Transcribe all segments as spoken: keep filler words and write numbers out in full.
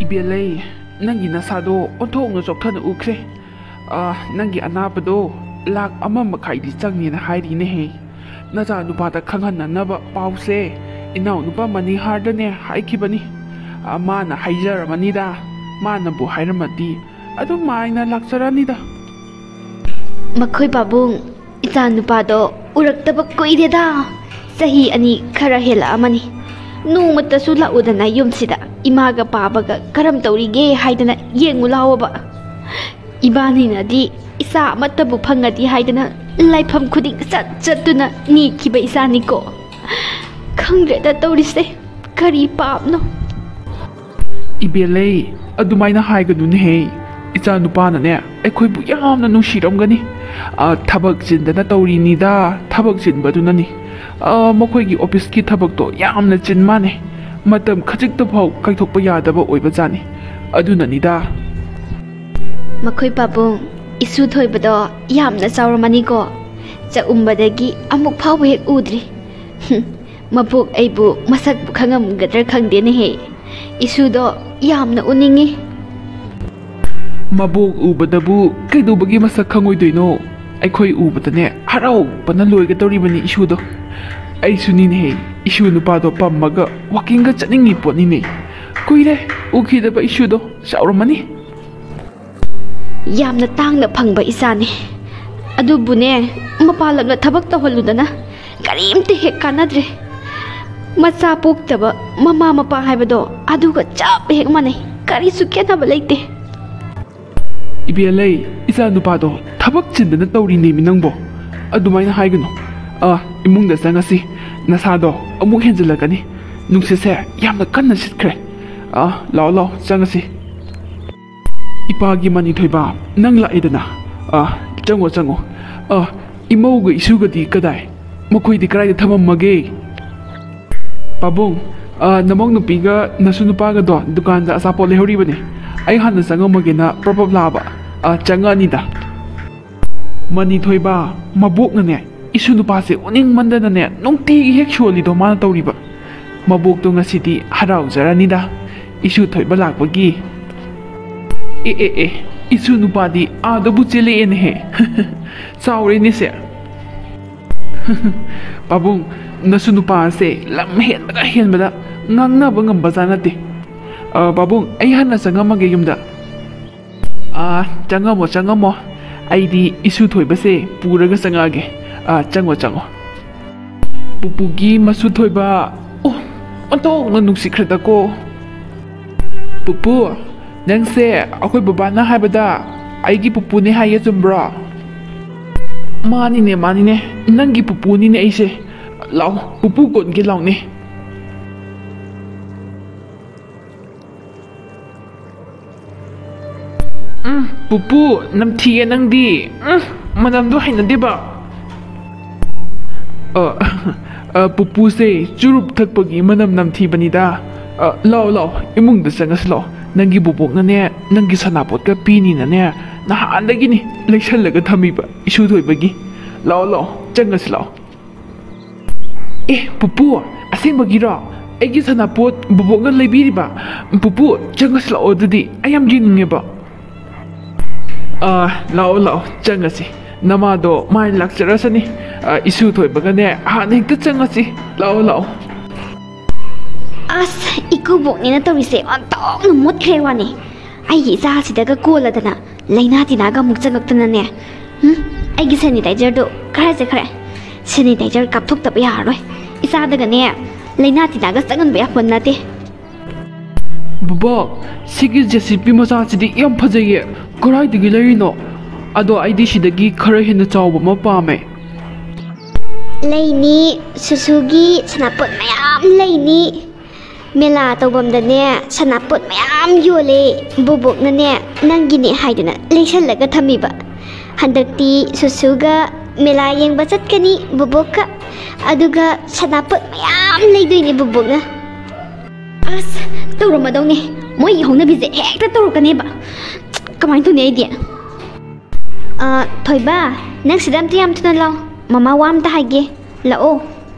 ꯏꯕꯦꯜꯂꯩ, ꯅꯪꯒꯤ ꯅꯁꯥꯗꯣ ꯑꯣꯟꯊꯣꯛꯅ ꯆꯣꯛꯊꯅ ꯎꯈ꯭ꯔꯦ꯫ ꯑ, ꯅꯪꯒꯤ ꯑꯅꯥꯕꯗꯣ ꯂꯥꯛ ꯑꯃ ꯃꯈꯥꯏꯗꯤ ꯆꯪꯅꯤꯅ ꯍꯥꯏꯔꯤꯅꯦꯍꯦ꯫ ꯅꯆꯥ ꯅꯨꯄꯥꯗ ꯈꯪꯍꯟꯅꯅꯕ ꯄꯥꯎꯁꯦ ꯏꯅꯥꯎ ꯅꯨꯄꯥ ꯃꯅꯤꯍꯥꯔꯗꯅꯦ ꯍꯥꯏꯈꯤꯕꯅꯤ꯫ ꯑ, ꯃꯥꯅ ꯍꯥꯏꯖꯔꯝꯃꯅꯤꯗ꯫ ꯃꯥꯅꯕꯨ ꯍꯥꯏꯔꯝꯃꯗꯤ ꯑꯗꯨꯃꯥꯏꯅ ꯂꯥꯛꯆꯔꯅꯤꯗ꯫ ꯃꯈꯣꯏ ꯄꯥꯕꯨꯡ, ꯏꯆꯥ ꯅꯨꯄꯥꯗꯣ ꯎꯔꯛꯇꯕ ꯀꯨꯏꯔꯦꯗ꯫ ꯆꯍꯤ ꯑꯅꯤ ꯈꯔ ꯍꯦꯜꯂꯛꯑꯃꯅꯤ꯫ ꯅꯣꯡꯃꯇꯁꯨ ꯂꯥꯛꯎꯗꯅ ꯌꯨꯝꯁꯤꯗ ꯏꯃꯥꯒ ꯄꯥꯕꯒ ꯀꯔꯝ ꯇꯧꯔꯤꯒꯦ ꯍꯥꯏꯗꯅ ꯌꯦꯡꯉꯨ ꯂꯥꯎꯑꯣꯕ꯫ ꯏꯕꯥꯅꯤꯅꯗꯤ ꯏꯆꯥ ꯑꯃꯠꯇꯕꯨ ꯐꯪꯉꯗꯤ ꯍꯥꯏꯗꯅ ꯂꯥꯏꯐꯝ ꯈꯨꯗꯤꯡ ꯆꯠ ꯆꯠꯇꯨꯅ ꯅꯤꯈꯤꯕ ꯏꯆꯥꯅꯤꯀꯣ꯫ ꯈꯪꯗ꯭ꯔꯦꯗ ꯇꯧꯔꯤꯁꯦ, ꯀꯔꯤ ꯄꯥꯞꯅꯣ? ꯏꯕꯦꯜꯂꯩ, ꯑꯗꯨꯃꯥꯏꯅ ꯍꯥꯏꯒꯅꯨꯅꯦꯍꯦ꯫ ꯏꯆꯥ ꯅꯨꯄꯥꯅꯅꯦ ꯑꯩꯈꯣꯏꯕꯨ ꯌꯥꯝꯅ ꯅꯨꯡꯁꯤꯔꯝꯒꯅꯤ꯫ ꯑ, ꯊꯕꯛ ꯆꯤꯟꯗꯅ ꯇꯧꯔꯤꯅꯤꯗ, ꯊꯕꯛ ꯆꯤꯟꯕꯗꯨꯅꯅꯤ꯫ ꯑ, ꯃꯈꯣꯏꯒꯤ ꯑꯣꯐꯤꯁꯀꯤ ꯊꯕꯛꯇꯣ ꯌꯥꯝꯅ ꯆꯤꯟ ꯃꯥꯅꯦ꯫ ꯃꯇꯝ ꯈꯖꯤꯛꯇ ꯐꯥꯎ ꯀꯥꯏꯊꯣꯛꯄ ꯌꯥꯗꯕ ꯑꯣꯏꯕꯖꯥꯠꯅꯤ꯫ ꯑꯗꯨꯅꯅꯤꯗ꯫ ꯃꯈꯣꯏ ꯄꯥꯕꯨꯡ, ꯏꯁꯨ ꯊꯣꯏꯕꯗꯣ ꯌꯥꯝꯅ ꯆꯥꯎꯔꯝꯃꯅꯤꯀꯣ꯫ ꯆꯥꯛꯎꯝꯕꯗꯒꯤ ꯑꯃꯨꯛ ꯐꯥꯎꯕ ꯍꯦꯛ ꯎꯗ꯭ꯔꯤ꯫ ꯍꯨꯝ, ꯃꯕꯣꯛ ꯑꯩꯕꯨ ꯃꯁꯛꯄꯨ ꯈꯪꯉꯝꯒꯗ꯭ꯔꯥ ꯈꯪꯗꯦꯅꯦꯍꯦ꯫ ꯏꯁꯨꯗꯣ ꯌꯥꯝꯅ ꯎꯅꯤꯡꯉꯤ꯫ ꯃꯕꯣꯛ ꯎꯕꯗꯕꯨ ꯀꯩꯗꯧꯕꯒꯤ ꯃꯁꯛ ꯈꯪꯉꯣꯏꯗꯣꯏꯅꯣ? ꯑꯩꯈꯣꯏ ꯎꯕꯗꯅꯦ ꯍꯔꯥꯎꯕꯅ ꯂꯣꯏꯒꯗꯧꯔꯤꯕꯅꯤ ꯏꯁꯨꯗꯣ꯫ ꯑꯩꯁꯨꯅꯤꯅꯦꯍꯦ, ꯏꯁꯨ ꯅꯨꯄꯥꯗꯣ ꯄꯝꯃꯒ ꯋꯥꯀꯤꯡꯒ ꯆꯠꯅꯤꯡꯉꯤ ꯄꯣꯠꯅꯤꯅꯦ꯫ ꯀꯨꯏꯔꯦ ꯎꯈꯤꯗꯕ ꯏꯁꯨꯗꯣ, ꯆꯥꯎꯔꯝꯃꯅꯤ꯫ ꯌꯥꯝꯅ ꯇꯥꯡꯅ ꯐꯪꯕ ꯏꯆꯥꯅꯤ꯫ ꯑꯗꯨꯕꯨꯅꯦ, ꯃꯄꯥꯟ ꯂꯝꯗ ꯊꯕꯛ ꯇꯧꯍꯜꯂꯨꯗꯅ ꯀꯔꯤꯝꯇ ꯍꯦꯛ ꯀꯥꯟꯅꯗ꯭ꯔꯦ꯫ ꯃꯆꯥ ꯄꯣꯛꯇꯕ ꯃꯃꯥ ꯃꯄꯥ ꯍꯥꯏꯕꯗꯣ ꯑꯗꯨꯒ ꯆꯞ ꯍꯦꯛ ꯃꯥꯟꯅꯩ꯫ ꯀꯔꯤꯁꯨ ꯈꯦꯠꯅꯕ ꯂꯩꯇꯦ꯫ ꯏꯕꯦꯜꯂꯩ, ꯏꯆꯥ ꯅꯨꯄꯥꯗꯣ ꯊꯕꯛ ꯆꯤꯟꯗꯅ ꯇꯧꯔꯤꯅꯦꯃꯤ ꯅꯪꯕꯣ꯫ ꯑꯗꯨꯃꯥꯏꯅ ꯍꯥꯏꯒꯅꯨ꯫ ꯑ, ꯏꯃꯨꯡꯗ ꯆꯪꯉꯁꯤ꯫ ꯅꯁꯥꯗꯣ ꯑꯃꯨꯛ ꯍꯦꯟꯖꯤꯜꯂꯛꯀꯅꯤ꯫ ꯅꯨꯡꯁꯤꯠꯁꯦ ꯌꯥꯝꯅ ꯀꯟꯅ ꯁꯤꯠꯈ꯭ꯔꯦ꯫ ꯑ, ꯂꯥꯛꯑꯣ, ꯂꯥꯛꯑꯣ, ꯆꯪꯉꯁꯤ꯫ ꯏꯄꯥꯒꯤ ꯃꯅꯤꯊꯣꯏꯕ, ꯅꯪ ꯂꯥꯛꯑꯦꯗꯅ꯫ ꯑ, ꯆꯪꯉꯣ, ꯆꯪꯉꯣ꯫ ꯑ, ꯏꯃꯧꯒ ꯏꯁꯨꯒꯗꯤ ꯀꯗꯥꯏ? ꯃꯈꯣꯏꯗꯤ ꯀꯗꯥꯏꯗ ꯊꯝꯃꯝꯃꯒꯦ? ꯄꯥꯕꯨꯡ, ꯑ, ꯅꯃꯧ ꯅꯨꯄꯤꯒ ꯅꯁꯨ ꯅꯨꯄꯥꯒꯗꯣ ꯗꯨꯀꯥꯟꯗ ꯑꯆꯥꯄꯣꯠ ꯂꯩꯍꯧꯔꯤꯕꯅꯦ꯫ ꯑꯩ ꯍꯥꯟꯅ ꯆꯪꯉꯝꯃꯒꯦꯅ ꯄ꯭ꯔꯞ ꯄ꯭ꯔꯞ ꯂꯥꯛꯑꯕ꯫ ꯑ, ꯆꯪꯉꯛꯑꯅꯤꯗ꯫ ꯃꯅꯤꯊꯣꯏꯕ, ꯃꯕꯣꯛꯅꯅꯦ, ꯏꯁꯨ ꯅꯨꯄꯥꯁꯦ ꯎꯅꯤꯡꯃꯟꯗꯅꯅꯦ, ꯅꯨꯡꯇꯤꯒꯤ ꯍꯦꯛ ꯁꯣꯜꯂꯤꯗꯣ ꯃꯥꯅ ꯇꯧꯔꯤꯕ꯫ ꯃꯕꯣꯛꯇꯣ ꯉꯁꯤꯗꯤ ꯍꯔꯥꯎꯖꯔꯅꯤꯗ꯫ ꯏꯁꯨ ꯊꯣꯏꯕ ꯂꯥꯛꯄꯒꯤ꯫ ꯑꯦ ꯑꯦ ꯑꯦ, ꯏꯁꯨ ꯅꯨꯄꯥꯗꯤ ꯑꯥꯗꯕꯨ ꯆꯦꯜꯂꯛꯑꯦꯅꯦꯍꯦ꯫ ꯆꯥꯎꯔꯦꯅꯦꯁꯦ꯫ ꯄꯥꯕꯨꯡ, ꯅꯁꯨ ꯅꯨꯄꯥꯁꯦ ꯂꯝ ꯍꯦꯟꯕꯗ ꯍꯦꯟꯕꯗ ꯉꯥꯡꯅꯕ ꯉꯝꯕꯖꯥꯠ ꯅꯠꯇꯦ꯫ ꯑ, ꯄꯥꯕꯨꯡ, ꯑꯩ ꯍꯥꯟꯅ ꯆꯪꯉꯝꯃꯒꯦ ꯌꯨꯝꯗ꯫ ꯑꯥ, ꯆꯪꯉꯝꯃꯣ, ꯆꯪꯉꯝꯃꯣ꯫ ꯑꯩꯗꯤ ꯏꯁꯨ ꯊꯣꯏꯕꯁꯦ ꯄꯨꯔꯒ ꯆꯪꯉꯛꯑꯒꯦ꯫ ꯑꯥ, ꯆꯪꯉꯣ, ꯆꯪꯉꯣ꯫ ꯄꯨꯄꯨꯒꯤ ꯃꯁꯨ ꯊꯣꯏꯕ꯫ ꯑꯣ, ꯑꯣꯟꯊꯣꯛꯅ ꯅꯨꯡꯁꯤꯈ꯭ꯔꯗꯀꯣ꯫ ꯄꯨꯄꯨ, ꯅꯪꯁꯦ ꯑꯩꯈꯣꯏ ꯕꯕꯥꯅ ꯍꯥꯏꯕꯗ ꯑꯩꯒꯤ ꯄꯨꯄꯨꯅꯦ ꯍꯥꯏꯌꯦ, ꯆꯨꯝꯕ꯭ꯔꯣ? ꯃꯥꯅꯤꯅꯦ, ꯃꯥꯅꯤꯅꯦ, ꯅꯪꯒꯤ ꯄꯨꯄꯨꯅꯤꯅꯦ ꯑꯩꯁꯦ꯫ ꯂꯥꯎ, ꯄꯨꯄꯨ ꯀꯣꯟꯒꯦ ꯂꯥꯎꯅꯦ꯫ ꯎꯝ, ꯄꯨꯄꯨ, ꯅꯝꯊꯤꯌꯦ ꯅꯪꯗꯤ꯫ ꯎꯝ, ꯃꯅꯝꯗꯣ ꯍꯩꯅꯗꯦꯕ꯫ ꯑ, ꯑ, ꯄꯨꯄꯨꯁꯦ ꯆꯨꯔꯨꯞ ꯊꯛꯄꯒꯤ ꯃꯅꯝ ꯅꯝꯊꯤꯕꯅꯤꯗ꯫ ꯑ, ꯂꯥꯛꯑꯣ, ꯂꯥꯛꯑꯣ, ꯏꯃꯨꯡꯗ ꯆꯪꯉꯁꯤ ꯂꯥꯛꯑꯣ꯫ ꯅꯪꯒꯤ ꯕꯣꯕꯣꯛꯅꯅꯦ, ꯅꯪꯒꯤ ꯁꯅꯥꯄꯣꯠꯀ ꯄꯤꯅꯤꯅꯅꯦ, ꯅꯍꯥꯟꯗꯒꯤꯅꯤ ꯂꯩꯁꯜꯂꯒ ꯊꯝꯃꯤꯕ ꯏꯁꯨ ꯊꯣꯏꯕꯒꯤ꯫ ꯂꯥꯛꯑꯣ, ꯂꯥꯛꯑꯣ, ꯆꯪꯉꯁꯤ ꯂꯥꯛꯑꯣ꯫ ꯑꯦ, ꯄꯨꯄꯨ, ꯑꯁꯦꯡꯕꯒꯤꯔꯣ? ꯑꯩꯒꯤ ꯁꯅꯥꯄꯣꯠ ꯕꯣꯕꯣꯛꯅ ꯂꯩꯕꯤꯔꯤꯕ? ꯄꯨꯄꯨ, ꯆꯪꯉꯁꯤ ꯂꯥꯛꯑꯣ ꯑꯗꯨꯗꯤ, ꯑꯩ ꯌꯥꯝ ꯌꯦꯡꯅꯤꯡꯉꯦꯕ꯫ ꯑꯥ, ꯂꯥꯛꯑꯣ, ꯂꯥꯛꯑꯣ, ꯆꯪꯉꯁꯤ꯫ ꯅꯃꯥꯗꯣ ꯃꯥꯏ ꯂꯥꯛꯆꯔꯁꯅꯤ꯫ ꯑꯥ, ꯏꯁꯨ ꯊꯣꯏꯕꯒꯅꯦ, ꯍꯥꯟꯅ ꯍꯦꯛꯇ ꯆꯪꯉꯁꯤ꯫ ꯂꯥꯛꯑꯣ, ꯂꯥꯛꯑꯣ꯫ ꯑꯁ, ꯏꯀꯨꯕꯣꯛꯅꯤꯅ ꯇꯧꯔꯤꯁꯦ ꯑꯣꯟꯊꯣꯛꯅ ꯃꯣꯠꯈ꯭ꯔꯦ ꯋꯥꯅꯤ꯫ ꯑꯩꯒꯤ ꯏꯆꯥꯁꯤꯗꯒ ꯀꯣꯜꯂꯗꯅ ꯂꯩꯅꯥ ꯇꯤꯟꯅꯥꯒ ꯑꯃꯨꯛ ꯆꯪꯉꯛꯇꯅꯅꯦ꯫ ꯎꯝ, ꯑꯩꯒꯤ ꯁꯦꯅꯤꯇꯥꯏꯖꯔꯗꯣ ꯀꯔꯥꯏ ꯆꯠꯈ꯭ꯔꯦ? ꯁꯦꯅꯤꯇꯥꯏꯖꯔ ꯀꯥꯞꯊꯣꯛꯇꯕ ꯌꯥꯔꯔꯣꯏ꯫ ꯏꯆꯥꯗꯒꯅꯦ ꯂꯩꯅꯥ ꯇꯤꯟꯅꯥꯒ ꯆꯪꯍꯟꯕ ꯌꯥꯄꯣꯠ ꯅꯠꯇꯦ꯫ ꯕꯕꯥ, ꯁꯤꯒꯤ ꯖꯦ ꯁꯤ ꯕꯤ ꯃꯆꯥꯁꯤꯗꯤ ꯌꯥꯝ ꯐꯖꯩꯌꯦ꯫ ꯀꯗꯥꯏꯗꯒꯤ ꯂꯩꯔꯤꯅꯣ? ꯑꯗꯣ ꯑꯩꯗꯤ ꯁꯤꯗꯒꯤ ꯈꯔ ꯍꯦꯟꯅ ꯆꯥꯎꯕ ꯑꯃ ꯄꯥꯝꯃꯦ꯫ ꯂꯩꯅꯤ, ꯁꯨꯁꯨꯒꯤ ꯁꯅꯥꯄꯣꯠ ꯃꯌꯥꯝ ꯂꯩꯅꯤ꯫ ꯃꯦꯂꯥ ꯇꯧꯐꯝꯗꯅꯦ ꯁꯅꯥꯄꯣꯠ ꯃꯌꯥꯝ ꯌꯣꯜꯂꯦ꯫ ꯕꯣꯕꯣꯛꯅꯅꯦ ꯅꯪꯒꯤꯅꯦ ꯍꯥꯏꯗꯅ ꯂꯩꯁꯜꯂꯒ ꯊꯝꯃꯤꯕ꯫ ꯍꯟꯗꯛꯇꯤ ꯁꯨꯁꯨꯒ ꯃꯦꯂꯥ ꯌꯦꯡꯕ ꯆꯠꯀꯅꯤ ꯕꯣꯕꯣꯛꯀ꯫ ꯑꯗꯨꯒ ꯁꯅꯥꯄꯣꯠ ꯃꯌꯥꯝ ꯂꯩꯗꯣꯏꯅꯦ ꯕꯣꯕꯣꯛꯅ꯫ ꯑꯁ, ꯇꯧꯔꯝꯃꯗꯧꯅꯦ꯫ ꯃꯣꯏꯒꯤ ꯍꯧꯅꯕꯤꯁꯦ ꯍꯦꯛꯇ ꯇꯧꯔꯛꯀꯅꯦꯕ꯫ ꯀꯃꯥꯏꯅ ꯇꯧꯅꯤ ꯑꯩꯗꯤ? ꯑ, ꯊꯣꯏꯕ, ꯅꯪ ꯁꯤꯗ ꯑꯝꯇ ꯌꯥꯝ ꯊꯨꯅ ꯂꯥꯛꯑꯣ꯫ ꯃꯃꯥ ꯋꯥ ꯑꯝꯇ ꯍꯥꯏꯒꯦ꯫ ꯂꯥꯛꯑꯣ꯫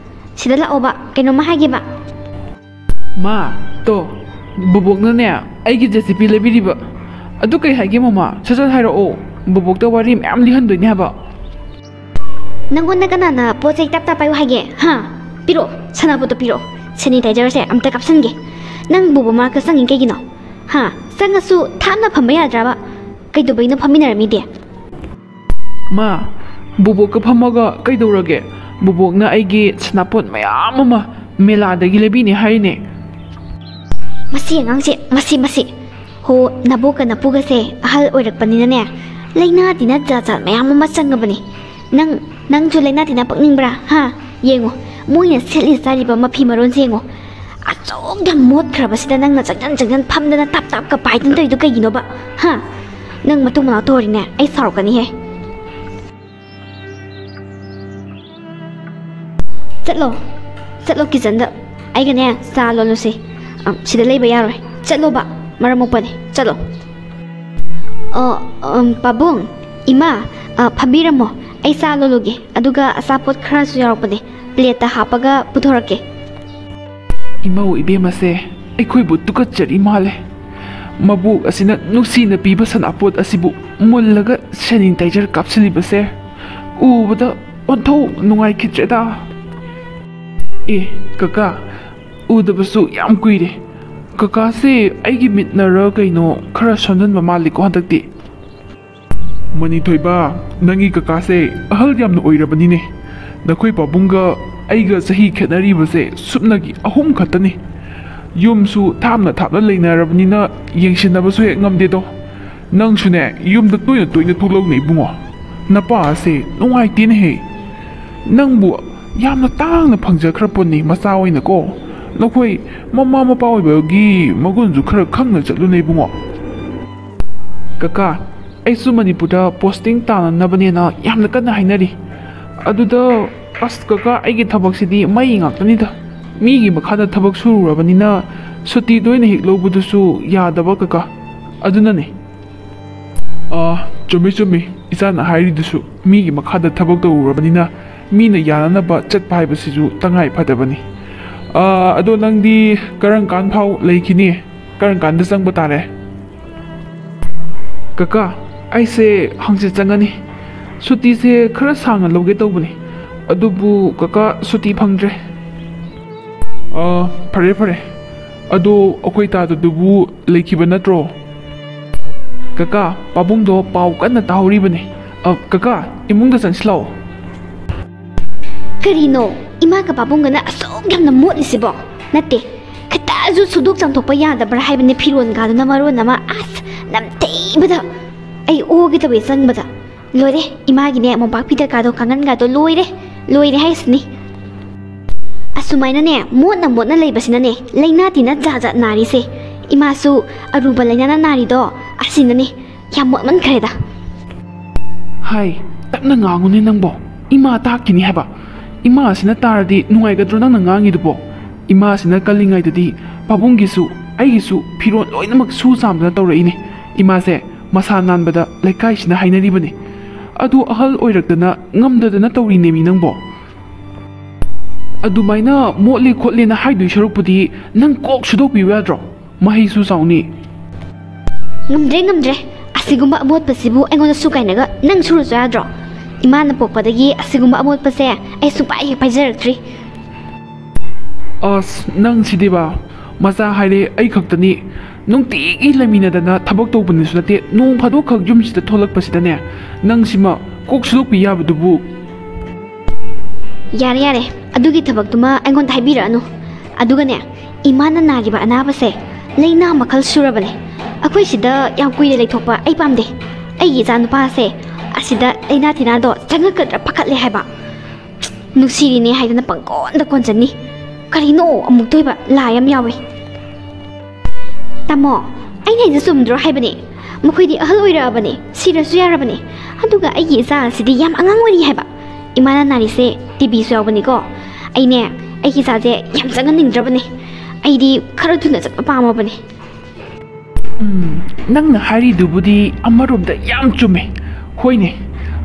ꯁꯤꯗ ꯂꯥꯛꯑꯣꯕ꯫ ꯀꯩꯅꯣꯝꯃ ꯍꯥꯏꯒꯦꯕ꯫ ꯃꯥ, ꯇꯣ, ꯕꯣꯕꯣꯛꯅꯅꯦ, ꯑꯩꯒꯤ ꯖꯦ ꯁꯤ ꯄꯤ ꯂꯩꯕꯤꯔꯤꯕ꯫ ꯑꯗꯨ ꯀꯩ ꯍꯥꯏꯒꯦ ꯃꯃꯥ? ꯁꯠ ꯁꯠ ꯍꯥꯏꯔꯛꯑꯣ꯫ ꯕꯣꯕꯣꯛꯇ ꯋꯥꯔꯤ ꯃꯌꯥꯝ ꯂꯤꯍꯟꯗꯣꯏꯅꯦ ꯍꯥꯏꯕ꯫ ꯅꯪꯉꯣꯟꯗ ꯀꯅꯥꯅ ꯄꯣꯠ ꯆꯩ ꯇꯞ ꯇꯞ ꯄꯥꯏꯌꯨ ꯍꯥꯏꯒꯦ? ꯍꯥ? ꯄꯤꯔꯛꯑꯣ, ꯁꯅꯥꯄꯣꯠꯇꯣ ꯄꯤꯔꯛꯑꯣ꯫ ꯁꯦꯅꯤꯇꯥꯏꯖꯔꯁꯦ ꯑꯝꯇ ꯀꯥꯞꯁꯟꯒꯦ꯫ ꯅꯪ ꯕꯣꯕꯣ ꯃꯅꯥꯛꯇ ꯆꯪꯉꯤ ꯀꯩꯒꯤꯅꯣ? ꯍꯥ? ꯆꯪꯉꯁꯨ ꯊꯥꯞꯅ ꯐꯝꯕ ꯌꯥꯗ꯭ꯔꯕ? ꯀꯩꯗꯧꯕꯩꯅꯣ ꯐꯝꯃꯤꯟꯅꯔꯝꯃꯤꯗꯤ? ꯃꯥ, ꯕꯣꯕꯣꯛꯀ ꯐꯝꯃꯒ ꯀꯩꯗꯧꯔꯒꯦ? ꯕꯣꯕꯣꯛꯅ ꯑꯩꯒꯤ ꯁꯅꯥꯄꯣꯠ ꯃꯌꯥꯝ ꯑꯃ ꯃꯦꯂꯥꯗꯒꯤ ꯂꯩꯕꯤꯅꯦ ꯍꯥꯏꯔꯤꯅꯦ꯫ ꯃꯁꯤ ꯑꯉꯥꯡꯁꯦ, ꯃꯁꯤ, ꯃꯁꯤ꯫ ꯍꯣ, ꯅꯕꯣꯛꯀ ꯅꯄꯨꯒꯁꯦ ꯑꯍꯜ ꯑꯣꯏꯔꯛꯄꯅꯤꯅꯅꯦ, ꯂꯩꯅꯥ ꯇꯤꯟꯅ ꯖꯥꯠ ꯖꯥꯠ ꯃꯌꯥꯝ ꯑꯃ ꯆꯪꯉꯕꯅꯤ꯫ ꯅꯪ, ꯅꯪꯁꯨ ꯂꯩꯅꯥ ꯇꯤꯟꯅ ꯄꯛꯅꯤꯡꯕ꯭ꯔꯥ? ꯍꯥ? ꯌꯦꯡꯉꯣ, ꯃꯣꯏꯅ ꯁꯦꯠꯂꯤ ꯆꯥꯔꯤꯕ ꯃꯐꯤ ꯃꯔꯣꯟꯁꯦ ꯌꯦꯡꯉꯣ꯫ ꯑꯁꯨꯛ ꯌꯥꯝ ꯃꯣꯠꯈ꯭ꯔꯕꯁꯤꯗ ꯅꯪꯅ ꯆꯪꯁꯤꯟ ꯆꯪꯁꯤꯟ ꯐꯝꯗꯅ ꯇꯞ ꯇꯞꯀ ꯄꯥꯏꯗꯅ ꯇꯧꯔꯤꯗꯣ ꯀꯩꯒꯤꯅꯣꯕ? ꯍꯥ? ꯅꯪ ꯃꯇꯨꯡ ꯃꯅꯥꯎ ꯇꯧꯔꯤꯅꯦ, ꯑꯩ ꯁꯥꯎꯔꯛꯀꯅꯤꯍꯦ꯫ ꯆꯠꯂꯣ, ꯆꯠꯂꯣ ꯀꯤꯆꯟꯗ꯫ ꯑꯩꯒꯅꯦ ꯆꯥ ꯂꯣꯜꯂꯨꯁꯤ꯫ ꯑꯝ, ꯁꯤꯗ ꯂꯩꯕ ꯌꯥꯔꯣꯏ꯫ ꯆꯠꯂꯣꯕ, ꯃꯔꯝ ꯃꯣꯛꯄꯅꯤ꯫ ꯆꯠꯂꯣ꯫ ꯑꯣ, ꯑꯝ, ꯄꯥꯕꯨꯡ, ꯏꯃꯥ, ꯑ, ꯐꯝꯕꯤꯔꯝꯃꯣ꯫ ꯑꯩ ꯆꯥ ꯂꯣꯜꯂꯨꯒꯦ꯫ ꯑꯗꯨꯒ ꯑꯆꯥꯄꯣꯠ ꯈꯔꯁꯨ ꯌꯥꯎꯔꯛꯄꯅꯦ꯫ ꯄ꯭ꯂꯦꯠꯇ ꯍꯥꯞꯄꯒ ꯄꯨꯊꯣꯔꯛꯀꯦ꯫ ꯏꯃꯧ ꯏꯕꯦꯝꯃꯁꯦ ꯑꯩꯈꯣꯏꯕꯨ ꯇꯨꯀꯠꯆꯔꯤ ꯃꯥꯜꯂꯦ꯫ ꯃꯕꯣꯛ ꯑꯁꯤꯅ ꯅꯨꯡꯁꯤꯅ ꯄꯤꯕ ꯁꯅꯥꯄꯣꯠ ꯑꯁꯤꯕꯨ ꯃꯨꯜꯂꯒ ꯁꯦꯅꯤꯇꯥꯏꯖꯔ ꯀꯥꯞꯁꯤꯜꯂꯤꯕꯁꯦ ꯎꯕꯗ ꯑꯣꯟꯊꯣꯛ ꯅꯨꯡꯉꯥꯏꯈꯤꯗ꯭ꯔꯦꯗ꯫ ꯑꯦ, ꯀꯀꯥ, ꯎꯗꯕꯁꯨ ꯌꯥꯝ ꯀꯨꯏꯔꯦ꯫ ꯀꯀꯥꯁꯦ ꯑꯩꯒꯤ ꯃꯤꯠꯅꯔ ꯀꯩꯅꯣ ꯈꯔ ꯁꯣꯟꯖꯟꯕ ꯃꯥꯜꯂꯤꯀꯣ ꯍꯟꯗꯛꯇꯤ꯫ ꯃꯅꯤꯊꯣꯏꯕ, ꯅꯪꯒꯤ ꯀꯀꯥꯁꯦ ꯑꯍꯜ ꯌꯥꯝꯅ ꯑꯣꯏꯔꯕꯅꯤꯅꯦ꯫ ꯅꯈꯣꯏ ꯄꯥꯕꯨꯡꯒ ꯑꯩꯒ ꯆꯍꯤ ꯈꯦꯠꯅꯔꯤꯕꯁꯦ ꯁꯨꯞꯅꯒꯤ ꯑꯍꯨꯝ ꯈꯛꯇꯅꯤ꯫ ꯌꯨꯝꯁꯨ ꯊꯥꯞꯅ ꯊꯥꯞꯅ ꯂꯩꯅꯔꯕꯅꯤꯅ ꯌꯦꯡꯁꯤꯟꯅꯕꯁꯨ ꯍꯦꯛ ꯉꯝꯗꯦꯗꯣ꯫ ꯅꯪꯁꯨꯅꯦ, ꯌꯨꯝꯗ ꯇꯣꯏꯅ ꯇꯣꯏꯅ ꯊꯣꯛꯂꯛꯎꯅꯦ ꯏꯕꯨꯡꯉꯣ꯫ ꯅꯄꯥ ꯑꯁꯦ ꯅꯨꯡꯉꯥꯏꯇꯦꯅꯦꯍꯦ꯫ ꯅꯪꯕꯨ ꯌꯥꯝꯅ ꯇꯥꯡꯅ ꯐꯪꯖꯈ꯭ꯔ ꯄꯣꯠꯅꯤ ꯃꯆꯥ ꯑꯣꯏꯅꯀꯣ꯫ ꯅꯈꯣꯏ ꯃꯃꯥ ꯃꯄꯥ ꯑꯣꯏꯕꯒꯤ ꯃꯒꯨꯟꯁꯨ ꯈꯔ ꯈꯪꯅ ꯆꯠꯂꯨꯅꯦ ꯏꯕꯨꯡꯉꯣ꯫ ꯀꯀꯥ, ꯑꯩꯁꯨ ꯃꯅꯤꯄꯨꯔꯗ ꯄꯣꯁꯇꯤꯡ ꯇꯥꯅꯅꯕꯅꯦꯅ ꯌꯥꯝꯅ ꯀꯟꯅ ꯍꯥꯏꯅꯔꯤ꯫ ꯑꯗꯨꯗ, ꯑꯁ ꯀꯀꯥ, ꯑꯩꯒꯤ ꯊꯕꯛꯁꯤꯗꯤ ꯃꯩ ꯉꯥꯛꯇꯅꯤꯗ꯫ ꯃꯤꯒꯤ ꯃꯈꯥꯗ ꯊꯕꯛ ꯁꯨꯔꯨꯔꯕꯅꯤꯅ ꯁꯨꯇꯤ ꯇꯣꯏꯅ ꯍꯦꯛ ꯂꯧꯕꯗꯨꯁꯨ ꯌꯥꯗꯕ ꯀꯀꯥ꯫ ꯑꯗꯨꯅꯅꯦ꯫ ꯑꯥ, ꯆꯨꯝꯃꯤ, ꯆꯨꯝꯃꯤ꯫ ꯏꯆꯥꯅ ꯍꯥꯏꯔꯤꯗꯨꯁꯨ, ꯃꯤꯒꯤ ꯃꯈꯥꯗ ꯊꯕꯛ ꯇꯧꯔꯨꯔꯕꯅꯤꯅ ꯃꯤꯅ ꯌꯥꯅꯅꯕ ꯆꯠꯄ ꯍꯥꯏꯕꯁꯤꯁꯨ ꯇꯉꯥꯏ ꯐꯗꯕꯅꯤ꯫ ꯑꯥ, ꯑꯗꯣ ꯅꯪꯗꯤ ꯀꯔꯝ ꯀꯥꯟ ꯐꯥꯎ ꯂꯩꯈꯤꯅꯤ? ꯀꯔꯝ ꯀꯥꯟꯗ ꯆꯪꯕ ꯇꯥꯔꯦ? ꯀꯀꯥ, ꯑꯩꯁꯦ ꯍꯪꯆꯤꯠ ꯆꯪꯉꯅꯤ꯫ ꯁꯨꯇꯤꯁꯦ ꯈꯔ ꯁꯥꯡꯅ ꯂꯧꯒꯦ ꯇꯧꯕꯅꯤ, ꯑꯗꯨꯕꯨ ꯀꯀꯥ, ꯁꯨꯇꯤ ꯐꯪꯗ꯭ꯔꯦ꯫ ꯑ, ꯐꯔꯦ ꯐꯔꯦ꯫ ꯑꯗꯣ ꯑꯩꯈꯣꯏ ꯇꯥꯗꯗꯨꯕꯨ ꯂꯩꯈꯤꯕ ꯅꯠꯇ꯭ꯔꯣ? ꯀꯀꯥ, ꯄꯥꯕꯨꯡꯗꯣ ꯄꯥꯎ ꯀꯟꯅ ꯇꯥꯍꯧꯔꯤꯕꯅꯤ꯫ ꯑ, ꯀꯀꯥ, ꯏꯃꯨꯡꯗ ꯆꯪꯁꯤꯜꯂꯛꯑꯣ꯫ ꯀꯔꯤꯅꯣ ꯏꯃꯥꯒ ꯄꯥꯕꯨꯡꯒꯅ ꯑꯁꯨꯛ ꯌꯥꯝꯅ ꯃꯣꯠꯂꯤꯁꯤꯕꯣ? ꯅꯠꯇꯦ, ꯈꯤꯇꯁꯨ ꯁꯨꯗꯣꯛ ꯆꯥꯝꯊꯣꯛꯄ ꯌꯥꯗꯕ꯭ꯔꯥ ꯍꯥꯏꯕꯅꯦ, ꯐꯤꯔꯣꯟꯒꯥꯗꯨꯅ ꯃꯔꯣꯟ ꯑꯃ꯫ ꯑꯁ, ꯅꯝꯊꯤꯕꯗ ꯑꯩ ꯑꯣꯒꯦ ꯇꯧꯋꯦ ꯆꯪꯕꯗ꯫ ꯂꯣꯏꯔꯦ, ꯏꯃꯥꯒꯤꯅꯦ ꯃꯣꯝꯄꯥꯛ ꯐꯤꯗꯛꯀꯥꯗꯣ, ꯀꯥꯡꯒꯟꯒꯥꯗꯣ ꯂꯣꯏꯔꯦ, ꯂꯣꯏꯔꯦ ꯍꯥꯏꯁꯤꯅꯤ꯫ ꯑꯁꯨꯃꯥꯏꯅꯅꯦ ꯃꯣꯠꯅ ꯃꯣꯠꯅ ꯂꯩꯕꯁꯤꯅꯅꯦ ꯂꯥꯏꯅꯥ ꯇꯤꯟꯅ ꯖꯥꯠ ꯖꯥꯠ ꯅꯥꯔꯤꯁꯦ꯫ ꯏꯃꯥꯁꯨ ꯑꯔꯨꯕ ꯂꯥꯏꯅꯥꯅ ꯅꯥꯔꯤꯗꯣ ꯑꯁꯤꯅꯅꯦ꯫ ꯌꯥꯝ ꯃꯣꯠꯃꯟꯈ꯭ꯔꯦꯗ꯫ ꯍꯥꯏ, ꯇꯞꯅ ꯉꯥꯡꯉꯨꯅꯦ ꯅꯪꯕꯣ꯫ ꯏꯃꯥ ꯇꯥꯛꯈꯤꯅꯤ ꯍꯥꯏꯕ꯫ ꯏꯃꯥ ꯑꯁꯤꯅ ꯇꯥꯔꯗꯤ ꯅꯨꯡꯉꯥꯏꯒꯗ꯭ꯔꯣ ꯅꯪꯅ ꯉꯥꯡꯉꯤꯗꯨꯕꯣ? ꯏꯃꯥ ꯑꯁꯤꯅ ꯀꯜꯂꯤꯉꯩꯗꯗꯤ ꯄꯥꯕꯨꯡꯒꯤꯁꯨ ꯑꯩꯒꯤꯁꯨ ꯐꯤꯔꯣꯜ ꯂꯣꯏꯅꯃꯛ ꯁꯨ ꯆꯥꯝꯗꯅ ꯇꯧꯔꯛꯏꯅꯦ꯫ ꯏꯃꯥꯁꯦ ꯃꯁꯥ ꯅꯥꯟꯕꯗ ꯂꯩꯀꯥꯏꯁꯤꯅ ꯍꯥꯏꯅꯔꯤꯕꯅꯤ꯫ ꯑꯗꯨ ꯑꯍꯜ ꯑꯣꯏꯔꯛꯇꯅ ꯉꯝꯗꯗꯅ ꯇꯧꯔꯤꯅꯦꯃꯤ ꯅꯪꯕꯣ꯫ ꯑꯗꯨꯃꯥꯏꯅ ꯃꯣꯠꯂꯤ ꯈꯣꯠꯂꯤꯅ ꯍꯥꯏꯗꯣꯏ ꯁꯔꯨꯛꯄꯨꯗꯤ ꯅꯪ ꯀꯣꯛ ꯁꯨꯗꯣꯛꯄꯤꯌꯨ ꯌꯥꯗ꯭ꯔꯣ? ꯃꯍꯩꯁꯨ ꯆꯥꯎꯅꯤ꯫ ꯉꯝꯗ꯭ꯔꯦ, ꯉꯝꯗ꯭ꯔꯦ꯫ ꯑꯁꯤꯒꯨꯝꯕ ꯑꯃꯣꯠꯄꯁꯤꯕꯨ ꯑꯩꯉꯣꯟꯗ ꯁꯨ ꯀꯥꯏꯅꯒ ꯅꯪ ꯁꯨꯔꯁꯨ ꯌꯥꯗ꯭ꯔꯣ? ꯏꯃꯥꯅ ꯄꯣꯛꯄꯗꯒꯤ ꯑꯁꯤꯒꯨꯝꯕ ꯑꯃꯣꯠꯄꯁꯦ ꯑꯩ ꯁꯨꯡꯄꯥꯏ ꯍꯦꯛ ꯄꯥꯏꯖꯔꯛꯇ꯭ꯔꯤ꯫ ꯑꯁ, ꯅꯪ ꯁꯤꯗꯤꯕ, ꯃꯆꯥ ꯍꯥꯏꯔꯦ ꯑꯩ ꯈꯛꯇꯅꯤ꯫ ꯅꯨꯡꯇꯤꯒꯤ ꯂꯩꯃꯤꯟꯅꯗꯅ ꯊꯕꯛ ꯇꯧꯕꯅꯤꯁꯨ ꯅꯠꯇꯦ, ꯅꯣꯡ ꯐꯥꯗꯣꯛꯈꯛ ꯌꯨꯝꯁꯤꯗ ꯊꯣꯛꯂꯛꯄꯁꯤꯗꯅꯦ, ꯅꯪ ꯁꯤꯃ ꯀꯣꯛ ꯁꯨꯗꯣꯛꯄꯤ ꯌꯥꯕꯗꯨꯕꯨ꯫ ꯌꯥꯔꯦ, ꯌꯥꯔꯦ, ꯑꯗꯨꯒꯤ ꯊꯕꯛꯇꯨꯃ ꯑꯩꯉꯣꯟꯗ ꯍꯥꯏꯕꯤꯔꯛꯑꯅꯨ꯫ ꯑꯗꯨꯒꯅꯦ, ꯏꯃꯥꯅ ꯅꯥꯔꯤꯕ ꯑꯅꯥꯕꯁꯦ ꯂꯥꯏꯅꯥ ꯃꯈꯜ ꯁꯨꯔꯕꯅꯦ꯫ ꯑꯩꯈꯣꯏ ꯁꯤꯗ ꯌꯥꯝ ꯀꯨꯏꯅ ꯂꯩꯊꯣꯛꯄ ꯑꯩ ꯄꯥꯝꯗꯦ꯫ ꯑꯩꯒꯤ ꯏꯆꯥ ꯅꯨꯄꯥꯁꯦ ꯑꯁꯤꯗ ꯂꯥꯏꯅꯥ ꯇꯤꯟꯅꯥꯗꯣ ꯆꯪꯉꯛꯀꯗ꯭ꯔꯥ ꯄꯥꯈꯠꯂꯦ ꯍꯥꯏꯕ꯫ ꯅꯨꯡꯁꯤꯔꯤꯅꯦ ꯍꯥꯏꯗꯅ ꯄꯪꯀꯣꯟꯗ ꯀꯣꯟꯖꯅꯤ꯫ ꯀꯔꯤꯅꯣ ꯑꯃꯨꯛꯇꯣꯏꯕ ꯂꯥꯏ ꯑꯃ ꯌꯥꯎꯋꯦ꯫ ꯇꯥꯃꯣ, ꯑꯩꯅ ꯍꯥꯏꯁꯦ ꯆꯨꯝꯗ꯭ꯔꯣ ꯍꯥꯏꯕꯅꯦ? ꯃꯈꯣꯏꯗꯤ ꯑꯍꯜ ꯑꯣꯏꯔꯛꯑꯕꯅꯦ, ꯁꯤꯔꯁꯨ ꯌꯥꯔꯕꯅꯦ꯫ ꯑꯗꯨꯒ ꯑꯩꯒꯤ ꯏꯆꯥ ꯑꯁꯤꯗꯤ ꯌꯥꯝ ꯑꯉꯥꯡ ꯑꯣꯏꯔꯤ ꯍꯥꯏꯕ꯫ ꯏꯃꯥꯅ ꯅꯥꯔꯤꯁꯦ ꯇꯤꯕꯤꯁꯨ ꯌꯥꯎꯕꯅꯤꯀꯣ꯫ ꯑꯩꯅꯦ, ꯑꯩꯒꯤ ꯏꯆꯥꯁꯦ ꯌꯥꯝ ꯆꯪꯍꯟꯅꯤꯡꯗ꯭ꯔꯕꯅꯦ꯫ ꯑꯩꯗꯤ ꯈꯔ ꯊꯨꯅ ꯆꯠꯄ ꯄꯥꯝꯃꯕꯅꯦ꯫ ꯎꯝ, ꯅꯪꯅ ꯍꯥꯏꯔꯤꯗꯨꯕꯨꯗꯤ ꯑꯃꯔꯣꯝꯗ ꯌꯥꯝ ꯆꯨꯝꯃꯦ꯫ ꯍꯣꯏꯅꯦ,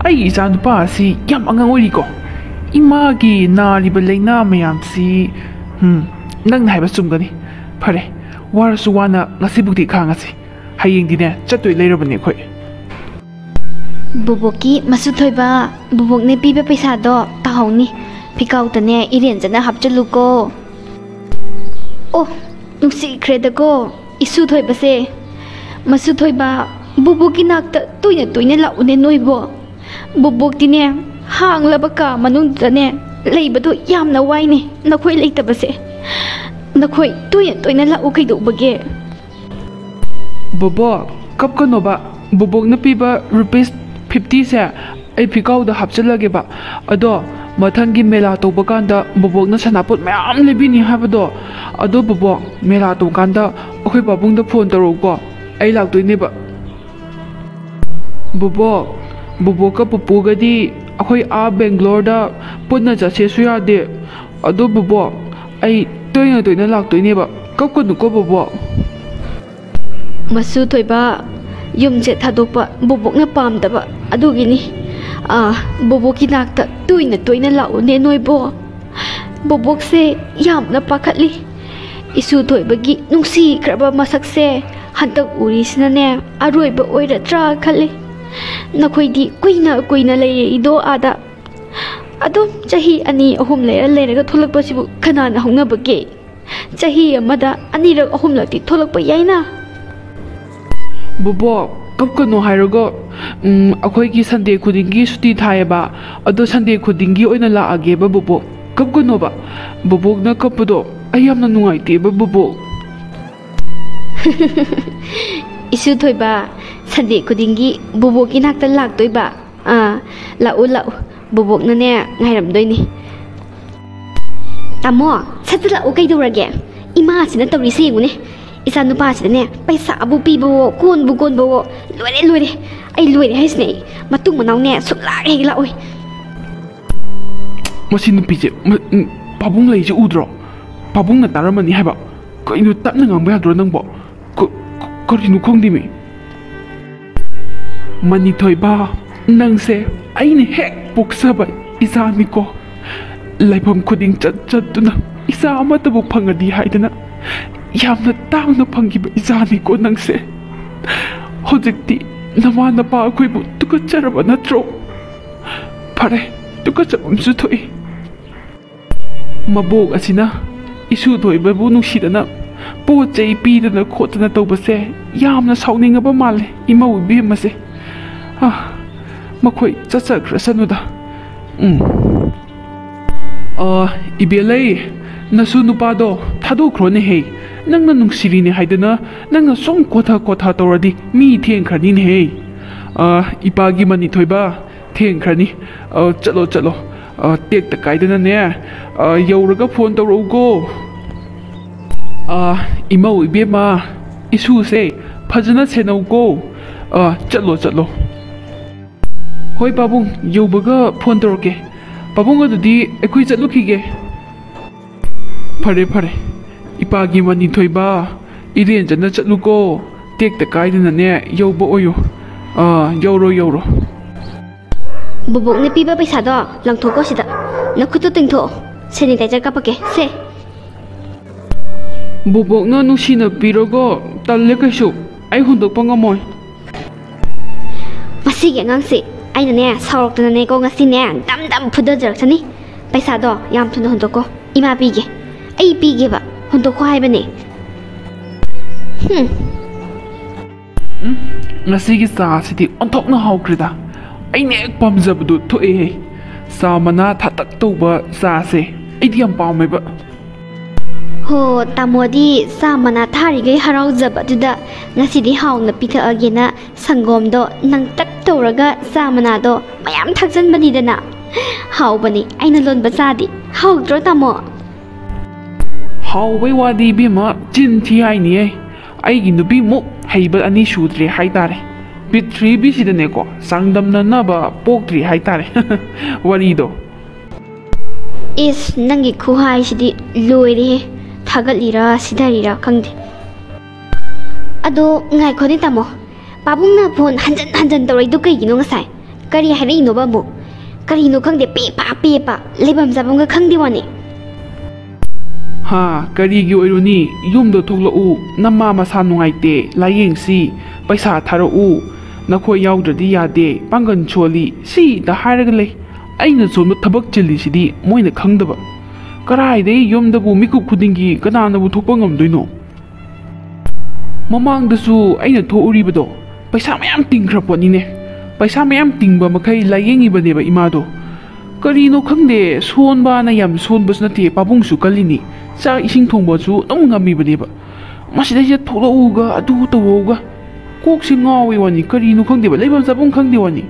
ꯑꯩꯒꯤ ꯏꯆꯥ ꯅꯨꯄꯥ ꯑꯁꯤ ꯌꯥꯝ ꯑꯉꯥꯡ ꯑꯣꯏꯔꯤꯀꯣ꯫ ꯏꯃꯥꯒꯤ ꯅꯥꯔꯤꯕ ꯂꯥꯏꯅꯥ ꯃꯌꯥꯝꯁꯤ, ꯎꯝ, ꯅꯪꯅ ꯍꯥꯏꯕ ꯆꯨꯝꯒꯅꯤ꯫ ꯐꯔꯦ, ꯋꯥꯔꯁꯨ ꯋꯥꯅ ꯉꯁꯤꯕꯨꯛꯇꯤ ꯈꯥꯡꯉꯁꯤ꯫ ꯍꯌꯦꯡꯗꯤꯅꯦ ꯆꯠꯇꯣꯏ ꯂꯩꯔꯕꯅꯦ ꯑꯩꯈꯣꯏ꯫ ꯕꯣꯕꯣꯛꯀꯤ ꯃꯁꯨ ꯊꯣꯏꯕ, ꯕꯣꯕꯣꯛꯅ ꯄꯤꯕ ꯄꯩꯁꯥꯗꯣ ꯇꯥꯍꯧꯅꯤ꯫ ꯐꯤꯀꯥꯎꯗꯅꯦ ꯏꯔꯦꯟꯖꯅ ꯍꯥꯞꯆꯜꯂꯨꯀꯣ꯫ ꯑꯣ, ꯅꯨꯡꯁꯤꯈ꯭ꯔꯦꯗꯀꯣ ꯏꯁꯨ ꯊꯣꯏꯕꯁꯦ꯫ ꯃꯁꯨ ꯊꯣꯏꯕ, ꯕꯣꯕꯣꯛꯀꯤ ꯅꯥꯛꯇ ꯇꯣꯏꯅ ꯇꯣꯏꯅ ꯂꯥꯛꯎꯅꯦ ꯅꯣꯏꯕꯣ꯫ ꯕꯣꯕꯣꯛꯇꯤꯅꯦ, ꯍꯥꯡꯂꯕ ꯀꯥ ꯃꯅꯨꯡꯗꯨꯗꯅꯦ ꯂꯩꯕꯗꯣ ꯌꯥꯝꯅ ꯋꯥꯏꯅꯦ ꯅꯈꯣꯏ ꯂꯩꯇꯕꯁꯦ꯫ ꯅꯈꯣꯏ ꯇꯣꯏꯅ ꯇꯣꯏꯅ ꯂꯥꯛꯎ ꯀꯩꯗꯧꯕꯒꯦ? ꯕꯣꯕꯣꯛ, ꯀꯞꯀꯅꯣꯕ꯫ ꯕꯣꯕꯣꯛꯅ ꯄꯤꯕ ꯔꯨꯄꯤꯁ ꯐꯤꯐꯇꯤꯁꯦ ꯑꯩ ꯐꯤꯀꯥꯎꯗ ꯍꯥꯞꯆꯤꯜꯂꯒꯦꯕ꯫ ꯑꯗꯣ ꯃꯊꯪꯒꯤ ꯃꯦꯂꯥ ꯇꯧꯕ ꯀꯥꯟꯗ ꯕꯣꯕꯣꯛꯅ ꯁꯅꯥꯄꯣꯠ ꯃꯌꯥꯝ ꯂꯩꯕꯤꯅꯤ ꯍꯥꯏꯕꯗꯣ, ꯑꯗꯣ ꯕꯣꯕꯣꯛ, ꯃꯦꯂꯥ ꯇꯧꯀꯥꯟꯗ ꯑꯩꯈꯣꯏ ꯄꯥꯕꯨꯡꯗ ꯐꯣꯟ ꯇꯧꯔꯛꯎꯀꯣ, ꯑꯩ ꯂꯥꯛꯇꯣꯏꯅꯦꯕ꯫ ꯕꯣꯕꯣꯛ, ꯕꯣꯕꯣꯛꯀ ꯄꯨꯄꯨꯒꯗꯤ ꯑꯩꯈꯣꯏ ꯑꯥ ꯕꯦꯡꯒ꯭ꯂꯣꯔꯗ ꯄꯨꯟꯅ ꯆꯠꯁꯦꯁꯨ ꯌꯥꯗꯦ꯫ ꯑꯗꯣ ꯕꯣꯕꯣꯛ, ꯑꯩ ꯇꯣꯏꯅ ꯇꯣꯏꯅ ꯂꯥꯛꯇꯣꯏꯅꯦꯕ, ꯀꯞꯀꯅꯨꯀꯣ ꯕꯣꯕꯣꯛ꯫ ꯃꯁꯨ ꯊꯣꯏꯕ, ꯌꯨꯝꯁꯦ ꯊꯥꯗꯣꯛꯄ ꯕꯣꯕꯣꯛꯅ ꯄꯥꯝꯗꯕ ꯑꯗꯨꯒꯤꯅꯤ꯫ ꯑꯥ, ꯕꯣꯕꯣꯛꯀꯤ ꯅꯥꯛꯇ ꯇꯣꯏꯅ ꯇꯣꯏꯅ ꯂꯥꯛꯎꯅꯦ ꯅꯣꯏꯕꯣ꯫ ꯕꯣꯕꯣꯛꯁꯦ ꯌꯥꯝꯅ ꯄꯥꯈꯠꯂꯤ꯫ ꯏꯁꯨ ꯊꯣꯏꯕꯒꯤ ꯅꯨꯡꯁꯤꯈ꯭ꯔꯕ ꯃꯁꯛꯁꯦ ꯍꯟꯗꯛ ꯎꯔꯤꯁꯤꯅꯅꯦ ꯑꯔꯣꯏꯕ ꯑꯣꯏꯔꯗ꯭ꯔꯥ ꯈꯜꯂꯤ꯫ ꯅꯈꯣꯏꯗꯤ ꯀꯨꯏꯅ ꯀꯨꯏꯅ ꯂꯩꯔꯛꯏꯗꯣ ꯑꯥꯗ꯫ ꯑꯗꯨꯝ ꯆꯍꯤ ꯑꯅꯤ ꯑꯍꯨꯝ ꯂꯩꯔ ꯂꯩꯔꯒ ꯊꯣꯛꯂꯛꯄꯁꯤꯕꯨ ꯀꯅꯥꯅ ꯍꯧꯅꯕꯒꯦ? ꯆꯍꯤ ꯑꯃꯗ ꯑꯅꯤꯔꯛ ꯑꯍꯨꯝꯂꯛꯇꯤ ꯊꯣꯛꯂꯛꯄ ꯌꯥꯏꯅ꯫ ꯕꯣꯕꯣꯛ, ꯀꯞꯀꯅꯣ ꯍꯥꯏꯔꯒ, ꯎꯝ, ꯑꯩꯈꯣꯏꯒꯤ ꯁꯟꯗꯦ ꯈꯨꯗꯤꯡꯒꯤ ꯁꯨꯇꯤ ꯊꯥꯏꯌꯦꯕ꯫ ꯑꯗꯣ ꯁꯟꯗꯦ ꯈꯨꯗꯤꯡꯒꯤ ꯑꯣꯏꯅ ꯂꯥꯛꯑꯒꯦꯕ ꯕꯣꯕꯣꯛ꯫ ꯀꯞꯀꯅꯣꯕ꯫ ꯕꯣꯕꯣꯛꯅ ꯀꯞꯄꯗꯣ ꯑꯩ ꯌꯥꯝꯅ ꯅꯨꯡꯉꯥꯏꯇꯦꯕ ꯕꯣꯕꯣꯛ꯫ ꯏꯁꯨ ꯊꯣꯏꯕ, ꯁꯟꯗꯦ ꯈꯨꯗꯤꯡꯒꯤ ꯕꯣꯕꯣꯛꯀꯤ ꯅꯥꯛꯇ ꯂꯥꯛꯇꯣꯏꯕ? ꯑꯥ, ꯂꯥꯛꯎ ꯂꯥꯛꯎ, ꯕꯣꯕꯣꯛꯅꯅꯦ ꯉꯥꯏꯔꯝꯗꯣꯏꯅꯤ꯫ ꯇꯥꯃꯣ, ꯁꯠ ꯁꯠ ꯂꯥꯛꯎ ꯀꯩꯗꯧꯔꯒꯦ? ꯏꯃꯥꯁꯤꯅ ꯇꯧꯔꯤꯁꯦ ꯌꯦꯡꯉꯨꯅꯦ꯫ ꯏꯆꯥ ꯅꯨꯄꯥꯁꯤꯗꯅꯦ ꯄꯩꯁꯥꯕꯨ ꯄꯤꯕꯋꯣ, ꯀꯣꯟꯕꯨ ꯀꯣꯟꯕꯋꯣ, ꯂꯣꯏꯔꯦ ꯂꯣꯏꯔꯦ꯫ ꯑꯩ ꯂꯣꯏꯔꯦ ꯍꯥꯏꯁꯤꯅꯦ ꯑꯩ꯫ ꯃꯇꯨꯡ ꯃꯅꯥꯎꯅꯦ ꯁꯨꯛꯂꯥꯛ ꯍꯦꯛ ꯂꯥꯛꯑꯣꯏ꯫ ꯃꯁꯤ ꯅꯨꯄꯤꯁꯦ, ꯃ-, ꯎꯝ, ꯄꯥꯕꯨꯡ ꯂꯩꯁꯦ ꯎꯗ꯭ꯔꯣ? ꯄꯥꯕꯨꯡꯅ ꯇꯥꯔꯝꯃꯅꯤ ꯍꯥꯏꯕ꯫ ꯀꯩꯅꯣ, ꯇꯞꯅ ꯉꯥꯡꯕ ꯌꯥꯗ꯭ꯔꯣ ꯅꯪꯕꯣ? ꯀ-, ꯀ-, ꯀꯔꯤꯅꯣ ꯈꯪꯗꯦꯃꯤ꯫ ꯃꯅꯤꯊꯣꯏꯕ, ꯅꯪꯁꯦ ꯑꯩꯅ ꯍꯦꯛ ꯄꯣꯛꯆꯕ ꯏꯆꯥꯅꯤꯀꯣ꯫ ꯂꯩꯐꯝ ꯈꯨꯗꯤꯡ ꯆꯠ ꯆꯠꯇꯨꯅ ꯏꯆꯥ ꯑꯃꯠꯇꯕꯨ ꯐꯪꯉꯗꯤ ꯍꯥꯏꯗꯅ ꯌꯥꯝꯅ ꯇꯥꯡꯅ ꯐꯪꯈꯤꯕ ꯏꯆꯥꯅꯤꯀꯣ ꯅꯪꯁꯦ꯫ ꯍꯧꯖꯤꯛꯇꯤ ꯅꯃꯥ ꯅꯄꯥ ꯑꯩꯈꯣꯏꯕꯨ ꯇꯨꯀꯠꯆꯔꯕ ꯅꯠꯇ꯭ꯔꯣ? ꯐꯔꯦ, ꯇꯨꯀꯠꯆꯐꯝꯁꯨ ꯊꯣꯛꯏ꯫ ꯃꯕꯣꯛ ꯑꯁꯤꯅ ꯏꯁꯨ ꯊꯣꯏꯕꯕꯨ ꯅꯨꯡꯁꯤꯗꯅ ꯄꯣꯠ ꯆꯩ ꯄꯤꯗꯅ ꯈꯣꯠꯇꯅ ꯇꯧꯕꯁꯦ ꯌꯥꯝꯅ ꯁꯥꯎꯅꯤꯡꯉꯕ ꯃꯥꯜꯂꯦ ꯏꯃꯧ ꯏꯕꯦꯝꯃꯁꯦ꯫ ꯑ, ꯃꯈꯣꯏ ꯆꯠꯆꯈ꯭ꯔꯁꯅꯨꯗ꯫ ꯎꯝ꯫ ꯑ, ꯏꯕꯦꯜꯂꯩ, ꯅꯁꯨ ꯅꯨꯄꯥꯗꯣ ꯊꯥꯗꯣꯛꯈ꯭ꯔꯣꯅꯦꯍꯦ꯫ ꯅꯪꯅ ꯅꯨꯡꯁꯤꯔꯤꯅꯦ ꯍꯥꯏꯗꯅ ꯅꯪꯅ ꯁꯨꯝ ꯀꯣꯊ ꯀꯣꯊ ꯇꯧꯔꯗꯤ ꯃꯤ ꯊꯦꯡꯈ꯭ꯔꯅꯤꯅꯦꯍꯦ꯫ ꯑ, ꯏꯄꯥꯒꯤ ꯃꯅꯤ ꯊꯣꯏꯕ, ꯊꯦꯡꯈ꯭ꯔꯅꯤ꯫ ꯑ, ꯆꯠꯂꯣ, ꯆꯠꯂꯣ꯫ ꯑ, ꯇꯦꯛꯇ ꯀꯥꯏꯗꯅꯅꯦ, ꯑ, ꯌꯧꯔꯒ ꯐꯣꯟ ꯇꯧꯔꯛꯎꯀꯣ꯫ ꯑ, ꯏꯃꯧ ꯏꯕꯦꯝꯃ, ꯏꯁꯨꯁꯦ ꯐꯖꯅ ꯁꯦꯟꯅꯧꯀꯣ꯫ ꯑ, ꯆꯠꯂꯣ, ꯆꯠꯂꯣ꯫ ꯍꯣꯏ ꯄꯥꯕꯨꯡ, ꯌꯧꯕꯒ ꯐꯣꯟ ꯇꯧꯔꯛꯀꯦ꯫ ꯄꯥꯕꯨꯡ, ꯑꯗꯨꯗꯤ ꯑꯩꯈꯣꯏ ꯆꯠꯂꯨꯈꯤꯒꯦ꯫ ꯐꯔꯦ, ꯐꯔꯦ꯫ ꯏꯄꯥꯒꯤ ꯃꯅꯤ ꯊꯣꯏꯕ, ꯏꯔꯦꯟꯖꯅ ꯆꯠꯂꯨꯀꯣ꯫ ꯇꯦꯛꯇ ꯀꯥꯏꯗꯅꯅꯦ ꯌꯧꯕ ꯑꯣꯏꯌꯨ꯫ ꯑꯥ, ꯌꯧꯔꯣ, ꯌꯧꯔꯣ꯫ ꯕꯣꯕꯣꯛꯅ ꯄꯤꯕ ꯄꯩꯁꯥꯗꯣ ꯂꯪꯊꯣꯛꯀꯣ ꯁꯤꯗ꯫ ꯅꯈꯨꯠꯇꯨ ꯇꯤꯡꯊꯣꯛꯑꯣ꯫ ꯁꯦꯅꯤꯇꯥꯏꯖꯔ ꯀꯥꯞꯄꯛꯀꯦ꯫ ꯁꯦ꯫ ꯕꯣꯕꯣꯛꯅ ꯅꯨꯡꯁꯤꯅ ꯄꯤꯔꯒ ꯇꯜꯂꯦ ꯀꯩꯁꯨ꯫ ꯑꯩ ꯍꯨꯟꯗꯣꯛꯄ ꯉꯝꯃꯣꯏ꯫ ꯃꯁꯤꯒꯤ ꯑꯉꯥꯡꯁꯤ ꯑꯩꯅꯅꯦ ꯁꯥꯎꯔꯛꯇꯅꯅꯦꯀꯣ ꯉꯁꯤꯅꯦ ꯗꯝ ꯗꯝ ꯐꯨꯗꯖꯔꯛꯁꯅꯤ꯫ ꯄꯩꯁꯥꯗꯣ ꯌꯥꯝ ꯊꯨꯅ ꯍꯨꯟꯗꯣꯛꯀꯣ꯫ ꯏꯃꯥ ꯄꯤꯒꯦ꯫ ꯑꯩ ꯄꯤꯒꯦꯕ꯫ ꯍꯨꯟꯗꯣꯛꯀꯣ ꯍꯥꯏꯕꯅꯦ꯫ ꯍꯨꯝ꯫ ꯎꯝ, ꯉꯁꯤꯒꯤ ꯆꯥꯁꯤꯗꯤ ꯑꯣꯟꯊꯣꯛꯅ ꯍꯥꯎꯈ꯭ꯔꯦꯗ꯫ ꯑꯩꯅ ꯍꯦꯛ ꯄꯥꯝꯖꯕꯗꯨ ꯊꯣꯛꯑꯦꯍꯦ꯫ ꯆꯥ ꯃꯅꯥ ꯊꯥꯇꯛ ꯇꯧꯕ ꯆꯥꯁꯦ ꯑꯩꯗꯤ ꯌꯥꯝ ꯄꯥꯝꯃꯦꯕ꯫ ꯍꯣ, ꯇꯥꯃꯣꯗꯤ ꯆꯥ ꯃꯅꯥ ꯊꯥꯔꯤꯈꯩ ꯍꯔꯥꯎꯖꯕꯗꯨꯗ ꯉꯁꯤꯗꯤ ꯍꯥꯎꯅ ꯄꯤꯊꯛꯑꯒꯦꯅ ꯁꯪꯒꯣꯝꯗꯣ ꯅꯪꯇꯛ ꯇꯧꯔꯒ ꯆꯥ ꯃꯅꯥꯗꯣ ꯃꯌꯥꯝ ꯊꯥꯛꯆꯟꯕꯅꯤꯗꯅ꯫ ꯍꯥꯎꯕꯅꯤ ꯑꯩꯅ ꯂꯣꯟꯕ ꯆꯥꯗꯤ꯫ ꯍꯥꯎꯗ꯭ꯔꯣ ꯇꯥꯃꯣ? ꯍꯥꯎꯕꯩ ꯋꯥꯗꯤ ꯏꯕꯦꯝꯃ ꯆꯤꯟ ꯊꯤ ꯍꯥꯏꯅꯤꯌꯦ꯫ ꯑꯩꯒꯤ ꯅꯨꯄꯤꯃꯨꯛ ꯍꯩꯕ ꯑꯅꯤ ꯁꯨꯗ꯭ꯔꯤ ꯍꯥꯏꯇꯥꯔꯦ꯫ ꯄ꯭ꯔꯤꯊꯤꯕꯤꯁꯤꯗꯅꯦꯀꯣ ꯆꯥꯡꯗꯝꯅꯅꯕ ꯄꯣꯛꯇ꯭ꯔꯤ ꯍꯥꯏꯇꯥꯔꯦ꯫ ꯋꯥꯔꯤꯗꯣ꯫ ꯏꯁ, ꯅꯪꯒꯤ ꯈꯨꯍꯥꯏꯁꯤꯗꯤ ꯂꯣꯏꯔꯦꯍꯦ꯫ ꯊꯥꯒꯠꯂꯤꯔꯥ ꯁꯤꯙꯔꯤꯔꯥ ꯈꯪꯗꯦ꯫ ꯑꯗꯣ ꯉꯥꯏꯈꯣꯅꯦ ꯇꯥꯃꯣ, ꯄꯥꯕꯨꯡꯅ ꯐꯣꯟ ꯍꯟꯖꯟ ꯍꯟꯖꯟ ꯇꯧꯔꯛꯏꯗꯣ ꯀꯩꯒꯤꯅꯣ ꯉꯁꯥꯏ? ꯀꯔꯤ ꯍꯥꯏꯔꯛꯏꯅꯣꯕ ꯑꯃꯨꯛ? ꯀꯔꯤꯅꯣ ꯈꯪꯗꯦ, ꯄꯦꯄꯥ ꯄꯦꯄꯥ, ꯂꯩꯐꯝ ꯆꯥꯐꯝꯒ ꯈꯪꯗꯦ ꯋꯥꯅꯤ꯫ ꯍꯥ, ꯀꯔꯤꯒꯤ ꯑꯣꯏꯔꯨꯅꯤ? ꯌꯨꯝꯗ ꯊꯣꯛꯂꯛꯎ, ꯅꯃꯥ ꯃꯁꯥ ꯅꯨꯡꯉꯥꯏꯇꯦ, ꯂꯥꯏꯌꯦꯡꯁꯤ, ꯄꯩꯁꯥ ꯊꯥꯔꯛꯎ, ꯅꯈꯣꯏ ꯌꯥꯎꯗ꯭ꯔꯗꯤ ꯌꯥꯗꯦ, ꯄꯥꯡꯒꯜ ꯁꯣꯜꯂꯤ, ꯁꯤꯗ ꯍꯥꯏꯔꯒ ꯂꯩ꯫ ꯑꯩꯅ ꯁꯣꯝꯗ ꯊꯕꯛ ꯆꯤꯜꯂꯤꯁꯤꯗꯤ ꯃꯣꯏꯅ ꯈꯪꯗꯕ꯫ ꯀꯔꯥꯏꯗꯩ ꯌꯨꯝꯗꯕꯨ ꯃꯤꯀꯨꯞ ꯈꯨꯗꯤꯡꯒꯤ ꯀꯅꯥꯅꯕꯨ ꯊꯣꯛꯄ ꯉꯝꯗꯣꯏꯅꯣ? ꯃꯃꯥꯡꯗꯁꯨ ꯑꯩꯅ ꯊꯣꯛꯎꯔꯤꯕꯗꯣ ꯄꯩꯁꯥ ꯃꯌꯥꯝ ꯇꯤꯡꯈ꯭ꯔ ꯄꯣꯠꯅꯤꯅꯦ꯫ ꯄꯩꯁꯥ ꯃꯌꯥꯝ ꯇꯤꯡꯕ ꯃꯈꯩ ꯂꯥꯏꯌꯦꯡꯉꯤꯕꯅꯦꯕ ꯏꯃꯥꯗꯣ꯫ ꯀꯔꯤꯅꯣ ꯈꯪꯗꯦ, ꯁꯣꯟꯕꯅ ꯌꯥꯝ ꯁꯣꯟꯕꯁꯨ ꯅꯠꯇꯦ, ꯄꯥꯕꯨꯡꯁꯨ ꯀꯜꯂꯤꯅꯤ꯫ ꯆꯥꯛ ꯏꯁꯤꯡ ꯊꯣꯡꯕꯁꯨ ꯑꯗꯨꯝ ꯉꯝꯃꯤꯕꯅꯦꯕ꯫ ꯃꯁꯤꯗꯩꯁꯤꯗ ꯊꯣꯛꯂꯛꯎꯒ ꯑꯗꯨ ꯇꯧꯔꯛꯎꯒ꯫ ꯀꯣꯛꯁꯦ ꯉꯥꯎꯋꯦ ꯋꯥꯅꯤ, ꯀꯔꯤꯅꯣ ꯈꯪꯗꯦꯕ, ꯂꯩꯐꯝ ꯆꯥꯐꯝ ꯈꯪꯗꯦ ꯋꯥꯅꯤ꯫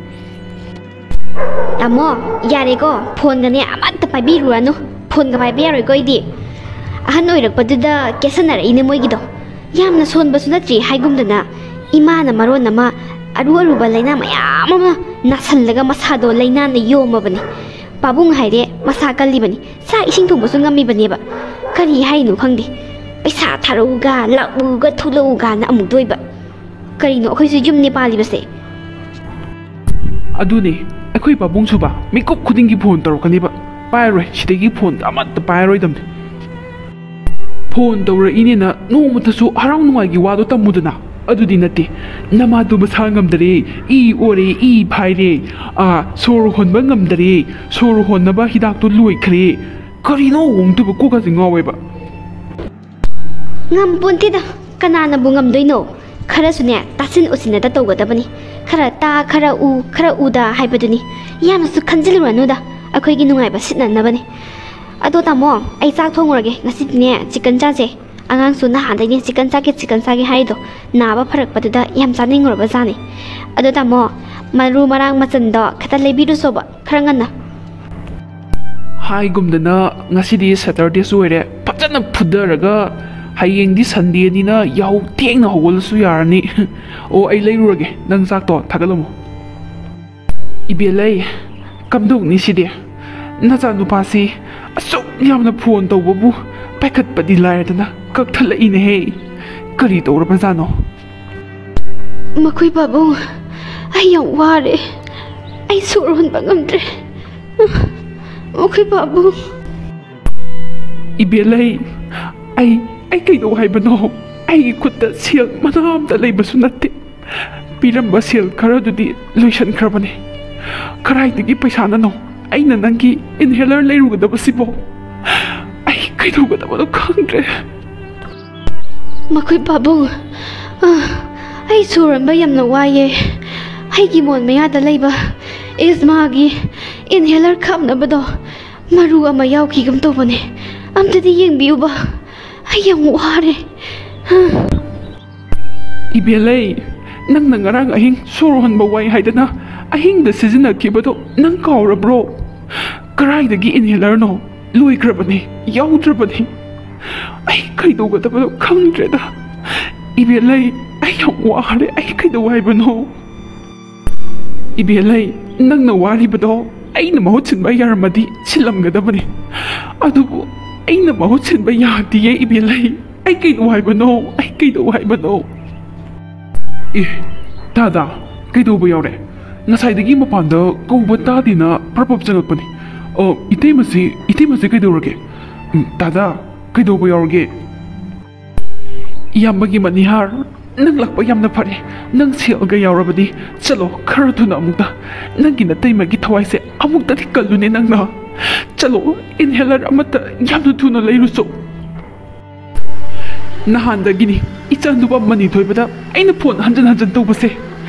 ꯇꯥꯃꯣ, ꯌꯥꯔꯦꯀꯣ, ꯐꯣꯟꯒꯅꯦ ꯑꯃꯠꯇ ꯄꯥꯏꯕꯤꯔꯨꯔꯅꯨ꯫ ꯐꯣꯟꯒ ꯄꯥꯏꯕ ꯌꯥꯔꯣꯏꯀꯣ ꯑꯩꯗꯤ꯫ ꯑꯍꯟ ꯑꯣꯏꯔꯛꯄꯗꯨꯗ ꯀꯦꯁꯟꯅꯔꯛꯏꯅꯦ ꯃꯣꯏꯒꯤꯗꯣ꯫ ꯌꯥꯝꯅ ꯁꯣꯟꯕꯁꯨ ꯅꯠꯇ꯭ꯔꯤ ꯍꯥꯏꯒꯨꯝꯗꯅ, ꯏꯃꯥꯅ ꯃꯔꯣꯟ ꯑꯃ ꯑꯔꯨ ꯑꯔꯨꯕ ꯂꯥꯏꯅꯥ ꯃꯌꯥꯝ ꯑꯃ ꯅꯥꯁꯜꯂꯒ ꯃꯁꯥꯗꯣ ꯂꯥꯏꯅꯥꯅ ꯌꯣꯝꯃꯕꯅꯤ꯫ ꯄꯥꯕꯨꯡ ꯍꯥꯏꯔꯦ ꯃꯁꯥ ꯀꯜꯂꯤꯕꯅꯤ, ꯆꯥꯛ ꯏꯁꯤꯡ ꯊꯣꯡꯕꯁꯨ ꯉꯝꯃꯤꯕꯅꯦꯕ꯫ ꯀꯔꯤ ꯍꯥꯏꯅꯣ ꯈꯪꯗꯦ, ꯄꯩꯁꯥ ꯊꯥꯔꯛꯎꯒ ꯂꯥꯛꯎꯒ ꯊꯣꯛꯂꯛꯎꯒꯅ ꯑꯃꯨꯛꯇ ꯑꯣꯏꯕ꯫ ꯀꯔꯤꯅꯣ ꯑꯩꯈꯣꯏꯁꯨ ꯌꯨꯝꯅꯦ ꯄꯥꯜꯂꯤꯕꯁꯦ? ꯑꯗꯨꯅꯦ, ꯑꯩꯈꯣꯏ ꯄꯥꯕꯨꯡꯁꯨꯕ ꯃꯤꯀꯨꯞ ꯈꯨꯗꯤꯡꯒꯤ ꯐꯣꯟ ꯇꯧꯔꯛꯀꯅꯦꯕ꯫ ꯄꯥꯏꯔꯣꯏ, ꯁꯤꯗꯒꯤ ꯐꯣꯟ ꯑꯃꯠꯇ ꯄꯥꯏꯔꯣꯏꯗꯕꯅꯤ꯫ ꯐꯣꯟ ꯇꯧꯔꯛꯏꯅꯦꯅ ꯅꯣꯡꯃꯇꯁꯨ ꯍꯔꯥꯎ ꯅꯨꯡꯉꯥꯏꯒꯤ ꯋꯥꯗꯣ ꯇꯝꯃꯨꯗꯅ꯫ ꯑꯗꯨꯗꯤ ꯅꯠꯇꯦ, ꯅꯃꯥꯗꯣ ꯃꯁꯥ ꯉꯝꯗꯔꯦ, ꯏ ꯑꯣꯔꯦ, ꯏ ꯐꯥꯏꯔꯦ, ꯑꯥ, ꯁꯣꯔ ꯍꯣꯟꯕ ꯉꯝꯗꯔꯦ, ꯁꯣꯔ ꯍꯣꯟꯅꯕ ꯍꯤꯗꯥꯛꯇꯣ ꯂꯣꯏꯈ꯭ꯔꯦ꯫ ꯀꯔꯤꯅꯣ ꯑꯃꯨꯛꯇꯣꯏꯕ, ꯀꯣꯛꯀꯁꯦ ꯉꯥꯎꯋꯦꯕ꯫ ꯉꯝꯄꯣꯟꯇꯦꯗ, ꯀꯅꯥꯅꯕꯨ ꯉꯝꯗꯣꯏꯅꯣ? ꯈꯔꯁꯨꯅꯦ, ꯇꯥꯁꯤꯟ ꯎꯁꯤꯟꯅꯗ ꯇꯧꯒꯗꯕꯅꯤ꯫ ꯈꯔ ꯇꯥ, ꯈꯔ ꯎ, ꯈꯔ ꯎꯗ ꯍꯥꯏꯕꯗꯨꯅꯤ꯫ ꯌꯥꯝꯅꯁꯨ ꯈꯟꯖꯤꯜꯂꯨꯔꯅꯨꯗ, ꯑꯩꯈꯣꯏꯒꯤ ꯅꯨꯡꯉꯥꯏꯕ ꯁꯤꯠꯅꯅꯕꯅꯤ꯫ ꯑꯗꯣ ꯇꯥꯃꯣ, ꯑꯩ ꯆꯥꯛ ꯊꯣꯡꯉꯨꯔꯒꯦ, ꯉꯁꯤꯗꯤꯅꯦ ꯆꯤꯛꯀꯟ ꯆꯥꯁꯦ꯫ ꯑꯉꯥꯡꯁꯨ ꯅꯍꯥꯟꯗꯩꯅꯦ ꯆꯤꯛꯀꯟ ꯆꯥꯒꯦ, ꯆꯤꯛꯀꯟ ꯆꯥꯒꯦ ꯍꯥꯏꯔꯤꯗꯣ, ꯅꯥꯕ ꯐꯔꯛꯄꯗꯨꯗ ꯌꯥꯝ ꯆꯥꯅꯤꯡꯉꯨꯔꯕ ꯖꯥꯠꯅꯤ꯫ ꯑꯗꯣ ꯇꯥꯃꯣ, ꯃꯔꯨ ꯃꯔꯥꯡ ꯃꯆꯟꯗꯣ ꯈꯤꯇ ꯂꯩꯕꯤꯔꯨꯁꯣꯕ, ꯈꯔ ꯉꯟꯅ꯫ ꯍꯥꯏꯒꯨꯝꯗꯅ ꯉꯁꯤꯗꯤ Saturdayꯁꯨ ꯑꯣꯏꯔꯦ, ꯐꯖꯅ ꯐꯨꯗꯔꯒ ꯍꯌꯦꯡꯗꯤ Sundayꯅꯤꯅ ꯌꯥꯍꯧ ꯊꯦꯡꯅ ꯍꯧꯒꯠꯂꯁꯨ ꯌꯥꯔꯅꯤ꯫ ꯑꯣ, ꯑꯩ ꯂꯩꯔꯨꯔꯒꯦ, ꯅꯪ ꯆꯥꯛꯇꯣ ꯊꯥꯒꯠꯂꯝꯃꯣ꯫ ꯏꯕꯦꯜꯂꯩ, ꯀꯝꯗꯧꯅꯤ ꯁꯤꯗꯤ? ꯅꯆꯥꯅꯨꯄꯥꯁꯤ ꯑꯁꯨꯛ ꯌꯥꯝꯅ ꯐꯣꯟ ꯇꯧꯕꯕꯨ ꯄꯥꯏꯈꯠꯄꯗꯤ ꯂꯥꯏꯔꯗꯅ ꯀꯛꯊꯠꯂꯛꯏꯅꯦꯍꯦ꯫ ꯀꯔꯤ ꯇꯧꯔꯕꯖꯥꯠꯅꯣ? ꯃꯈꯣꯏ ꯄꯥꯕꯨꯡ, ꯑꯩ ꯌꯥꯝ ꯋꯥꯔꯦ꯫ ꯑꯩ ꯁꯣꯔ ꯍꯣꯟꯕ ꯉꯝꯗ꯭ꯔꯦ꯫ ꯃꯈꯣꯏ ꯄꯥꯕꯨꯡ꯫ ꯏꯕꯦꯜꯂꯩ, ꯑꯩ ꯑꯩ ꯀꯩꯗꯧ ꯍꯥꯏꯕꯅꯣ? ꯑꯩꯒꯤ ꯈꯨꯠꯇ ꯁꯦꯜ ꯃꯅꯥ ꯑꯝꯇ ꯂꯩꯕꯁꯨ ꯅꯠꯇꯦ꯫ ꯄꯤꯔꯝꯕ ꯁꯦꯜ ꯈꯔꯗꯨꯗꯤ ꯂꯣꯏꯁꯤꯟꯈ꯭ꯔꯕꯅꯤ꯫ ꯀꯗꯥꯏꯗꯒꯤ ꯄꯩꯁꯥꯅꯅꯣ ꯑꯩꯅ ꯅꯪꯒꯤ inhaler ꯂꯩꯔꯨꯒꯗꯕꯁꯤꯕꯣ? ꯑꯩ ꯀꯩꯗꯧꯒꯗꯕꯅꯣ ꯈꯪꯗ꯭ꯔꯦ꯫ ꯃꯈꯣꯏ ꯄꯥꯕꯨꯡ, ꯑ, ꯑꯩ ꯁꯣꯔ ꯍꯣꯟꯕ ꯌꯥꯝꯅ ꯋꯥꯏꯌꯦ꯫ ꯑꯩꯒꯤ ꯃꯣꯟ ꯃꯌꯥꯗ ꯂꯩꯕ ꯑꯦꯁꯃꯥꯒꯤ inhaler ꯀꯥꯞꯅꯕꯗꯣ ꯃꯔꯨ ꯑꯃ ꯌꯥꯎꯈꯤꯒꯨꯝ ꯇꯧꯕꯅꯦ꯫ ꯑꯝꯇꯗꯤ ꯌꯦꯡꯕꯤꯌꯨꯕ, ꯑꯩ ꯌꯥꯝ ꯋꯥꯔꯦ꯫ ꯏꯕꯦꯜꯂꯩ, ꯅꯪꯅ ꯉꯔꯥꯡ ꯑꯍꯤꯡ ꯁꯣꯔ ꯍꯣꯟꯕ ꯋꯥꯏ ꯍꯥꯏꯗꯅ ꯑꯍꯤꯡꯗ ꯁꯤꯖꯤꯟꯅꯈꯤꯕꯗꯣ ꯅꯪ ꯀꯥꯎꯔꯕ꯭ꯔꯣ? ꯀꯗꯥꯏꯗꯒꯤ inhaler ꯅꯣ? ꯂꯣꯏꯈ꯭ꯔꯕꯅꯤ, ꯌꯥꯎꯗ꯭ꯔꯕꯅꯤ꯫ ꯑꯩ ꯀꯩꯗꯧꯒꯗꯕꯅꯣ ꯈꯪꯗ꯭ꯔꯦꯗ꯫ ꯏꯕꯦꯜꯂꯩ, ꯑꯩ ꯌꯥꯝ ꯋꯥꯔꯦ꯫ ꯑꯩ ꯀꯩꯗꯧ ꯍꯥꯏꯕꯅꯣ? ꯏꯕꯦꯜꯂꯩ, ꯅꯪꯅ ꯋꯥꯔꯤꯕꯗꯣ ꯑꯩꯅ ꯃꯍꯨꯠ ꯁꯤꯟꯕ ꯌꯥꯔꯝꯃꯗꯤ ꯁꯤꯜꯂꯝꯒꯗꯕꯅꯤ꯫ ꯑꯗꯨꯕꯨ ꯑꯩꯅ ꯃꯍꯨꯠ ꯁꯤꯟꯕ ꯌꯥꯗꯤꯌꯦ ꯏꯕꯦꯜꯂꯩ꯫ ꯑꯩ ꯀꯩꯗꯧ ꯍꯥꯏꯕꯅꯣ? ꯑꯩ ꯀꯩꯗꯧ ꯍꯥꯏꯕꯅꯣ? ꯑꯦ, ꯇꯥꯗꯥ, ꯀꯩꯗꯧꯕ ꯌꯥꯎꯔꯦ? ꯉꯁꯥꯏꯗꯒꯤ ꯃꯄꯥꯟꯗ ꯀꯧꯕ ꯇꯥꯗꯦꯅ ꯄ꯭ꯔꯞ ꯄ꯭ꯔꯞ ꯆꯪꯉꯛꯄꯅꯤ꯫ ꯑꯣ, ꯏꯇꯩꯃꯁꯤ, ꯏꯇꯩꯃꯁꯤ ꯀꯩꯗꯧꯔꯒꯦ? ꯎꯝ, ꯇꯥꯗꯥ, ꯀꯩꯗꯧꯕ ꯌꯥꯎꯔꯒꯦ? ꯏꯌꯥꯝꯕꯒꯤ ꯃꯅꯤꯍꯥꯔ, ꯅꯪ ꯂꯥꯛꯄ ꯌꯥꯝꯅ ꯐꯔꯦ꯫ ꯅꯪ ꯁꯦꯜꯒ ꯌꯥꯎꯔꯕꯗꯤ ꯆꯠꯂꯣ, ꯈꯔ ꯊꯨꯅ ꯑꯃꯨꯛꯇ꯫ ꯅꯪꯒꯤ ꯅꯇꯩꯃꯒꯤ ꯊꯋꯥꯏꯁꯦ ꯑꯃꯨꯛꯇꯗꯤ ꯀꯜꯂꯨꯅꯦ ꯅꯪꯅ꯫ ꯆꯠꯂꯣ, inhaler ꯑꯃꯠꯇ ꯌꯥꯝꯅ ꯊꯨꯅ ꯂꯩꯔꯨꯆꯣ꯫ ꯅꯍꯥꯟꯗꯒꯤꯅꯤ ꯏꯆꯥ ꯅꯨꯄꯥ ꯃꯅꯤ ꯊꯣꯏꯕꯗ ꯑꯩꯅ ꯐꯣꯟ ꯍꯟꯖꯟ ꯍꯟꯖꯟ ꯇꯧꯕꯁꯦ꯫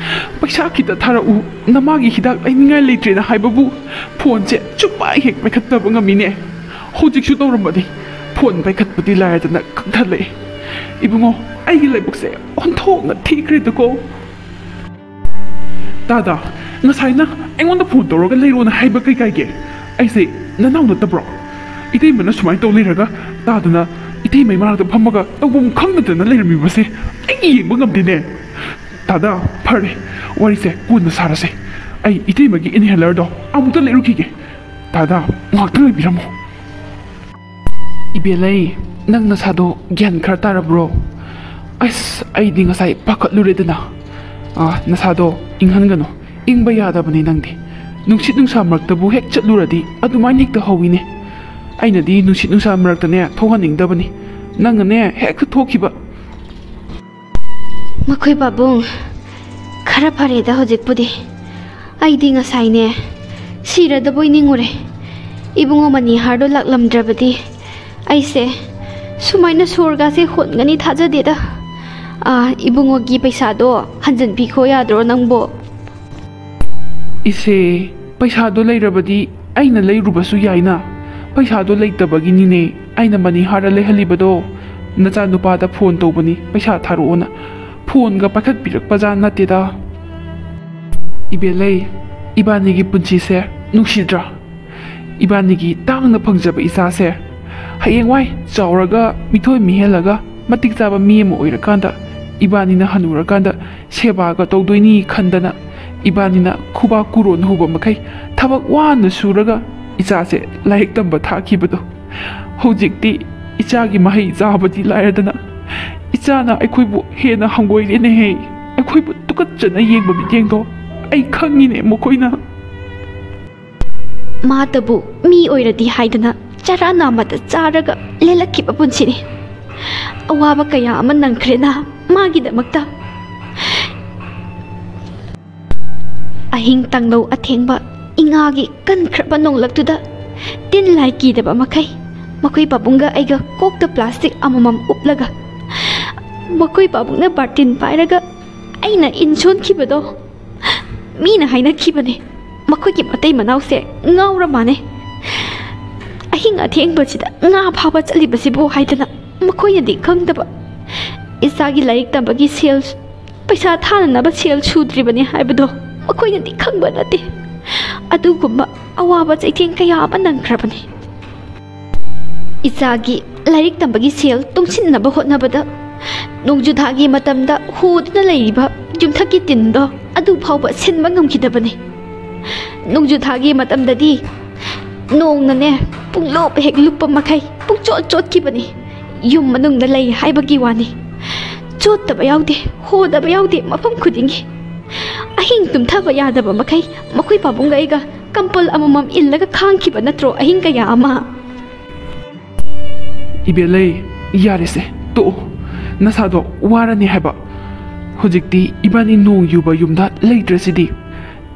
"ꯄꯩꯁꯥ ꯈꯤꯇ ꯊꯥꯔꯛꯎ, ꯅꯃꯥꯒꯤ ꯍꯤꯗꯥꯛ ꯂꯩꯅꯤꯡꯉꯥꯏ ꯂꯩꯇ꯭ꯔꯦꯅ" ꯍꯥꯏꯕꯕꯨ ꯐꯣꯟꯁꯦ ꯁꯨꯛꯄꯥꯏ ꯍꯦꯛ ꯄꯥꯏꯈꯠꯇꯕ ꯉꯝꯃꯤꯅꯦ꯫ ꯍꯧꯖꯤꯛꯁꯨ ꯇꯧꯔꯝꯕꯅꯤ, ꯐꯣꯟ ꯄꯥꯏꯈꯠꯄꯗꯤ ꯂꯥꯏꯔꯗꯅ ꯀꯛꯊꯠꯂꯛꯑꯦ꯫ ꯏꯕꯨꯡꯉꯣ, ꯑꯩꯒꯤ ꯂꯥꯏꯕꯛꯁꯦ ꯑꯣꯟꯊꯣꯛꯅ ꯊꯤꯈ꯭ꯔꯦꯗꯀꯣ꯫ ꯇꯥꯗꯥ, ꯉꯁꯥꯏꯅ ꯑꯩꯉꯣꯟꯗ ꯐꯣꯟ ꯇꯧꯔꯒ ꯂꯩꯔꯣꯅ ꯍꯥꯏꯕ ꯀꯩ ꯀꯥꯏꯒꯦ? ꯑꯩꯁꯦ ꯅꯅꯥꯎ ꯅꯠꯇꯕ꯭ꯔꯣ? ꯏꯇꯩꯃꯅ ꯁꯨꯃꯥꯏꯅ ꯇꯧ ꯂꯩꯔꯒ ꯇꯥꯗꯅ ꯏꯇꯩꯃꯩ ꯃꯅꯥꯛꯇ ꯐꯝꯃꯒ ꯇꯧꯐꯝ ꯈꯪꯗꯗꯅ ꯂꯩꯔꯝꯃꯤꯕꯁꯦ ꯑꯩ ꯌꯦꯡꯕ ꯉꯝꯗꯦꯅꯦ꯫ ꯇꯥꯗꯥ, ꯐꯔꯦ, ꯋꯥꯔꯤꯁꯦ ꯀꯣꯟꯅ ꯁꯥꯔꯁꯦ꯫ ꯑꯩ ꯏꯇꯩꯃꯒꯤ inhaler ꯗꯣ ꯑꯃꯨꯛꯇ ꯂꯩꯔꯨꯈꯤꯒꯦ꯫ ꯇꯥꯗꯥ, ꯉꯥꯛꯇ ꯂꯩꯕꯤꯔꯝꯃꯣ꯫ ꯏꯕꯦꯜꯂꯩ, ꯅꯪ ꯅꯁꯥꯗꯣ ꯒ꯭ꯌꯥꯟ ꯈꯔ ꯇꯥꯔꯕ꯭ꯔꯣ? ꯑꯁ, ꯑꯩꯗꯤ ꯉꯁꯥꯏ ꯄꯥꯈꯠꯂꯨꯔꯦꯗꯅ꯫ ꯑꯥ, ꯅꯁꯥꯗꯣ ꯏꯪꯍꯟꯒꯅꯨ, ꯏꯪꯕ ꯌꯥꯗꯕꯅꯤ ꯅꯪꯗꯤ꯫ ꯅꯨꯡꯁꯤꯠ ꯅꯨꯡꯁꯥ ꯃꯔꯛꯇꯕꯨ ꯍꯦꯛ ꯆꯠꯂꯨꯔꯗꯤ ꯑꯗꯨꯃꯥꯏꯅ ꯍꯦꯛꯇ ꯍꯧꯋꯤꯅꯦ꯫ ꯑꯩꯅꯗꯤ ꯅꯨꯡꯁꯤꯠ ꯅꯨꯡꯁꯥ ꯃꯔꯛꯇꯅꯦ ꯊꯣꯛꯍꯟꯅꯤꯡꯗꯕꯅꯤ꯫ ꯅꯪꯅꯅꯦ ꯍꯦꯛꯇ ꯊꯣꯛꯈꯤꯕ꯫ ꯃꯈꯣꯏ ꯄꯥꯕꯨꯡ, ꯈꯔ ꯐꯔꯦꯗ ꯍꯧꯖꯤꯛꯄꯨꯗꯤ꯫ ꯑꯩꯗꯤ ꯉꯁꯥꯏꯅꯦ ꯁꯤꯔꯗꯕꯣꯏ ꯅꯤꯡꯉꯨꯔꯦ꯫ ꯏꯕꯨꯡꯉꯣ ꯃꯅꯤꯍꯥꯔꯗꯣ ꯂꯥꯛꯂꯝꯗ꯭ꯔꯕꯗꯤ ꯑꯩꯁꯦ ꯁꯨꯃꯥꯏꯅ ꯁꯣꯔꯒꯥꯁꯦ ꯍꯣꯟꯒꯅꯤ ꯊꯥꯖꯗꯦꯗ꯫ ꯑꯥ, ꯏꯕꯨꯡꯉꯣꯒꯤ ꯄꯩꯁꯥꯗꯣ ꯍꯟꯖꯤꯟꯕꯤꯈꯣ ꯌꯥꯗ꯭ꯔꯣ ꯅꯪꯕꯣ? ꯏꯆꯦ, ꯄꯩꯁꯥꯗꯣ ꯂꯩꯔꯕꯗꯤ ꯑꯩꯅ ꯂꯩꯔꯨꯕꯁꯨ ꯌꯥꯏꯅ꯫ ꯄꯩꯁꯥꯗꯣ ꯂꯩꯇꯕꯒꯤꯅꯤꯅꯦ ꯑꯩꯅ ꯃꯅꯤꯍꯥꯔꯗ ꯂꯩꯍꯜꯂꯤꯕꯗꯣ꯫ ꯅꯆꯥꯅꯨꯄꯥꯗ ꯐꯣꯟ ꯇꯧꯕꯅꯤ ꯄꯩꯁꯥ ꯊꯥꯔꯛꯑꯣꯅ꯫ ꯐꯣꯟꯒ ꯄꯥꯏꯈꯠꯄꯤꯔꯛꯄꯖꯥ ꯅꯠꯇꯦꯗ꯫ ꯏꯕꯦꯜꯂꯩ, ꯏꯕꯥꯅꯤꯒꯤ ꯄꯨꯟꯁꯤꯁꯦ ꯅꯨꯡꯁꯤꯗ꯭ꯔꯥ? ꯏꯕꯥꯅꯤꯒꯤ ꯇꯥꯡꯅ ꯐꯪꯖꯕ ꯏꯆꯥꯁꯦ ꯍꯌꯦꯡꯋꯥꯏ ꯆꯥꯎꯔꯒ ꯃꯤꯊꯣꯏ ꯃꯤꯍꯦꯜꯂꯒ ꯃꯇꯤꯛ ꯆꯥꯕ ꯃꯤ ꯑꯃ ꯑꯣꯏꯔꯀꯥꯟꯗ, ꯏꯕꯥꯅꯤꯅ ꯍꯅꯨꯔꯀꯥꯟꯗ ꯁꯦꯕꯥꯒ ꯇꯧꯗꯣꯏꯅꯤ ꯈꯟꯗꯅ ꯏꯕꯥꯅꯤꯅ ꯈꯨꯕꯥꯛ ꯀꯨꯔꯣꯟ ꯍꯧꯕ ꯃꯈꯩ ꯊꯕꯛ ꯋꯥꯅ ꯁꯨꯔꯒ ꯏꯆꯥꯁꯦ ꯂꯥꯏꯔꯤꯛ ꯇꯝꯕ ꯊꯥꯈꯤꯕꯗꯣ꯫ ꯍꯧꯖꯤꯛꯇꯤ ꯏꯆꯥꯒꯤ ꯃꯍꯩ ꯆꯥꯕꯗꯤ ꯂꯥꯏꯔꯗꯅ ꯏꯆꯥꯅ ꯑꯩꯈꯣꯏꯕꯨ ꯍꯦꯟꯅ ꯍꯪꯒꯣꯏꯔꯦꯅꯦꯍꯦ꯫ ꯑꯩꯈꯣꯏꯕꯨ ꯇꯨꯀꯠꯆꯅ ꯌꯦꯡꯕ ꯃꯤꯠꯌꯦꯡꯗꯣ ꯑꯩ ꯈꯪꯉꯤꯅꯦ ꯃꯈꯣꯏꯅ꯫ ꯃꯥꯇꯕꯨ ꯃꯤ ꯑꯣꯏꯔꯗꯤ ꯍꯥꯏꯗꯅ ꯆꯔꯥ ꯅꯥꯝꯃꯗ ꯆꯥꯔꯒ ꯂꯦꯜꯂꯛꯈꯤꯕ ꯄꯨꯟꯁꯤꯅꯤ꯫ ꯑꯋꯥꯕ ꯀꯌꯥ ꯑꯃ ꯅꯪꯈ꯭ꯔꯦꯅ ꯃꯥꯒꯤꯗꯃꯛꯇ꯫ ꯑꯍꯤꯡ ꯇꯥꯡꯂꯧ ꯑꯊꯦꯡꯕ ꯏꯉꯥꯒꯤ ꯀꯟꯈ꯭ꯔꯕ ꯅꯣꯡꯂꯛꯇꯨꯗ ꯇꯤꯟ ꯂꯥꯏ ꯀꯤꯗꯕ ꯃꯈꯩ ꯃꯈꯣꯏ ꯄꯥꯕꯨꯡꯒ ꯑꯩꯒ ꯀꯣꯛꯇ ꯄ꯭ꯂꯥꯁꯇꯤꯛ ꯑꯃꯃꯝ ꯎꯞꯂꯒ ꯃꯈꯣꯏ ꯄꯥꯕꯨꯡꯅ ꯕꯥꯔꯇꯤꯟ ꯄꯥꯏꯔꯒ ꯑꯩꯅ ꯏꯟ ꯁꯣꯟꯈꯤꯕꯗꯣ ꯃꯤꯅ ꯍꯥꯏꯅꯈꯤꯕꯅꯦ꯫ ꯃꯈꯣꯏꯒꯤ ꯃꯇꯩ ꯃꯅꯥꯎꯁꯦ ꯉꯥꯎꯔ ꯃꯥꯅꯦ꯫ ꯑꯍꯤꯡ ꯑꯊꯦꯡꯕꯁꯤꯗ ꯉꯥ ꯐꯥꯕ ꯆꯠꯂꯤꯕꯁꯤꯕꯨ ꯍꯥꯏꯗꯅ ꯃꯈꯣꯏꯅꯗꯤ ꯈꯪꯗꯕ꯫ ꯏꯆꯥꯒꯤ ꯂꯥꯏꯔꯤꯛ ꯇꯝꯕꯒꯤ ꯁꯦꯜ, ꯄꯩꯁꯥ ꯊꯥꯅꯅꯕ ꯁꯦꯜ ꯁꯨꯗ꯭ꯔꯤꯕꯅꯤ ꯍꯥꯏꯕꯗꯣ ꯃꯈꯣꯏꯅꯗꯤ ꯈꯪꯕ ꯅꯠꯇꯦ꯫ ꯑꯗꯨꯒꯨꯝꯕ ꯑꯋꯥꯕ ꯆꯩꯊꯦꯡ ꯀꯌꯥ ꯑꯃ ꯅꯪꯈ꯭ꯔꯕꯅꯤ꯫ ꯏꯆꯥꯒꯤ ꯂꯥꯏꯔꯤꯛ ꯇꯝꯕꯒꯤ ꯁꯦꯜ ꯇꯨꯡꯁꯤꯟꯅꯕ ꯍꯣꯠꯅꯕꯗ ꯅꯣꯡꯖꯨ ꯊꯥꯒꯤ ꯃꯇꯝꯗ ꯍꯣꯗꯨꯅ ꯂꯩꯔꯤꯕ ꯌꯨꯝꯊꯛꯀꯤ ꯇꯤꯟꯗꯣ ꯑꯗꯨ ꯐꯥꯎꯕ ꯁꯤꯟꯕ ꯉꯝꯈꯤꯗꯕꯅꯤ꯫ ꯅꯣꯡꯖꯨ ꯊꯥꯒꯤ ꯃꯇꯝꯗꯗꯤ ꯅꯣꯡꯅꯅꯦ ꯄꯨꯡꯂꯨꯞ ꯍꯦꯛ ꯂꯨꯞꯄ ꯃꯈꯩ ꯄꯨꯡꯆꯣꯠ ꯆꯣꯠꯈꯤꯕꯅꯤ꯫ ꯌꯨꯝ ꯃꯅꯨꯡꯗ ꯂꯩ ꯍꯥꯏꯕꯒꯤ ꯋꯥꯅꯤ꯫ ꯆꯣꯠꯇꯕ ꯌꯥꯎꯗꯦ, ꯍꯣꯗꯕ ꯌꯥꯎꯗꯦ ꯃꯐꯝ ꯈꯨꯗꯤꯡꯒꯤ꯫ ꯑꯍꯤꯡ ꯇꯨꯝꯊꯕ ꯌꯥꯗꯕ ꯃꯈꯩ ꯃꯈꯣꯏ ꯄꯥꯕꯨꯡꯒ ꯑꯩꯒ ꯀꯝꯄꯜ ꯑꯃꯃꯝ ꯏꯜꯂꯒ ꯈꯥꯡꯈꯤꯕ ꯅꯠꯇ꯭ꯔꯣ ꯑꯍꯤꯡ ꯀꯌꯥ ꯑꯃ? ꯏꯕꯦꯜꯂꯩ, ꯌꯥꯔꯦꯁꯦ, ꯇꯣꯛꯑꯣ꯫ ꯅꯁꯥꯗꯣ ꯋꯥꯔꯅꯤ ꯍꯥꯏꯕ꯫ ꯍꯧꯖꯤꯛꯇꯤ ꯏꯕꯥꯅꯤ ꯅꯣꯡ ꯌꯨꯕ ꯌꯨꯝꯗ ꯂꯩꯇ꯭ꯔꯁꯤꯗꯤ꯫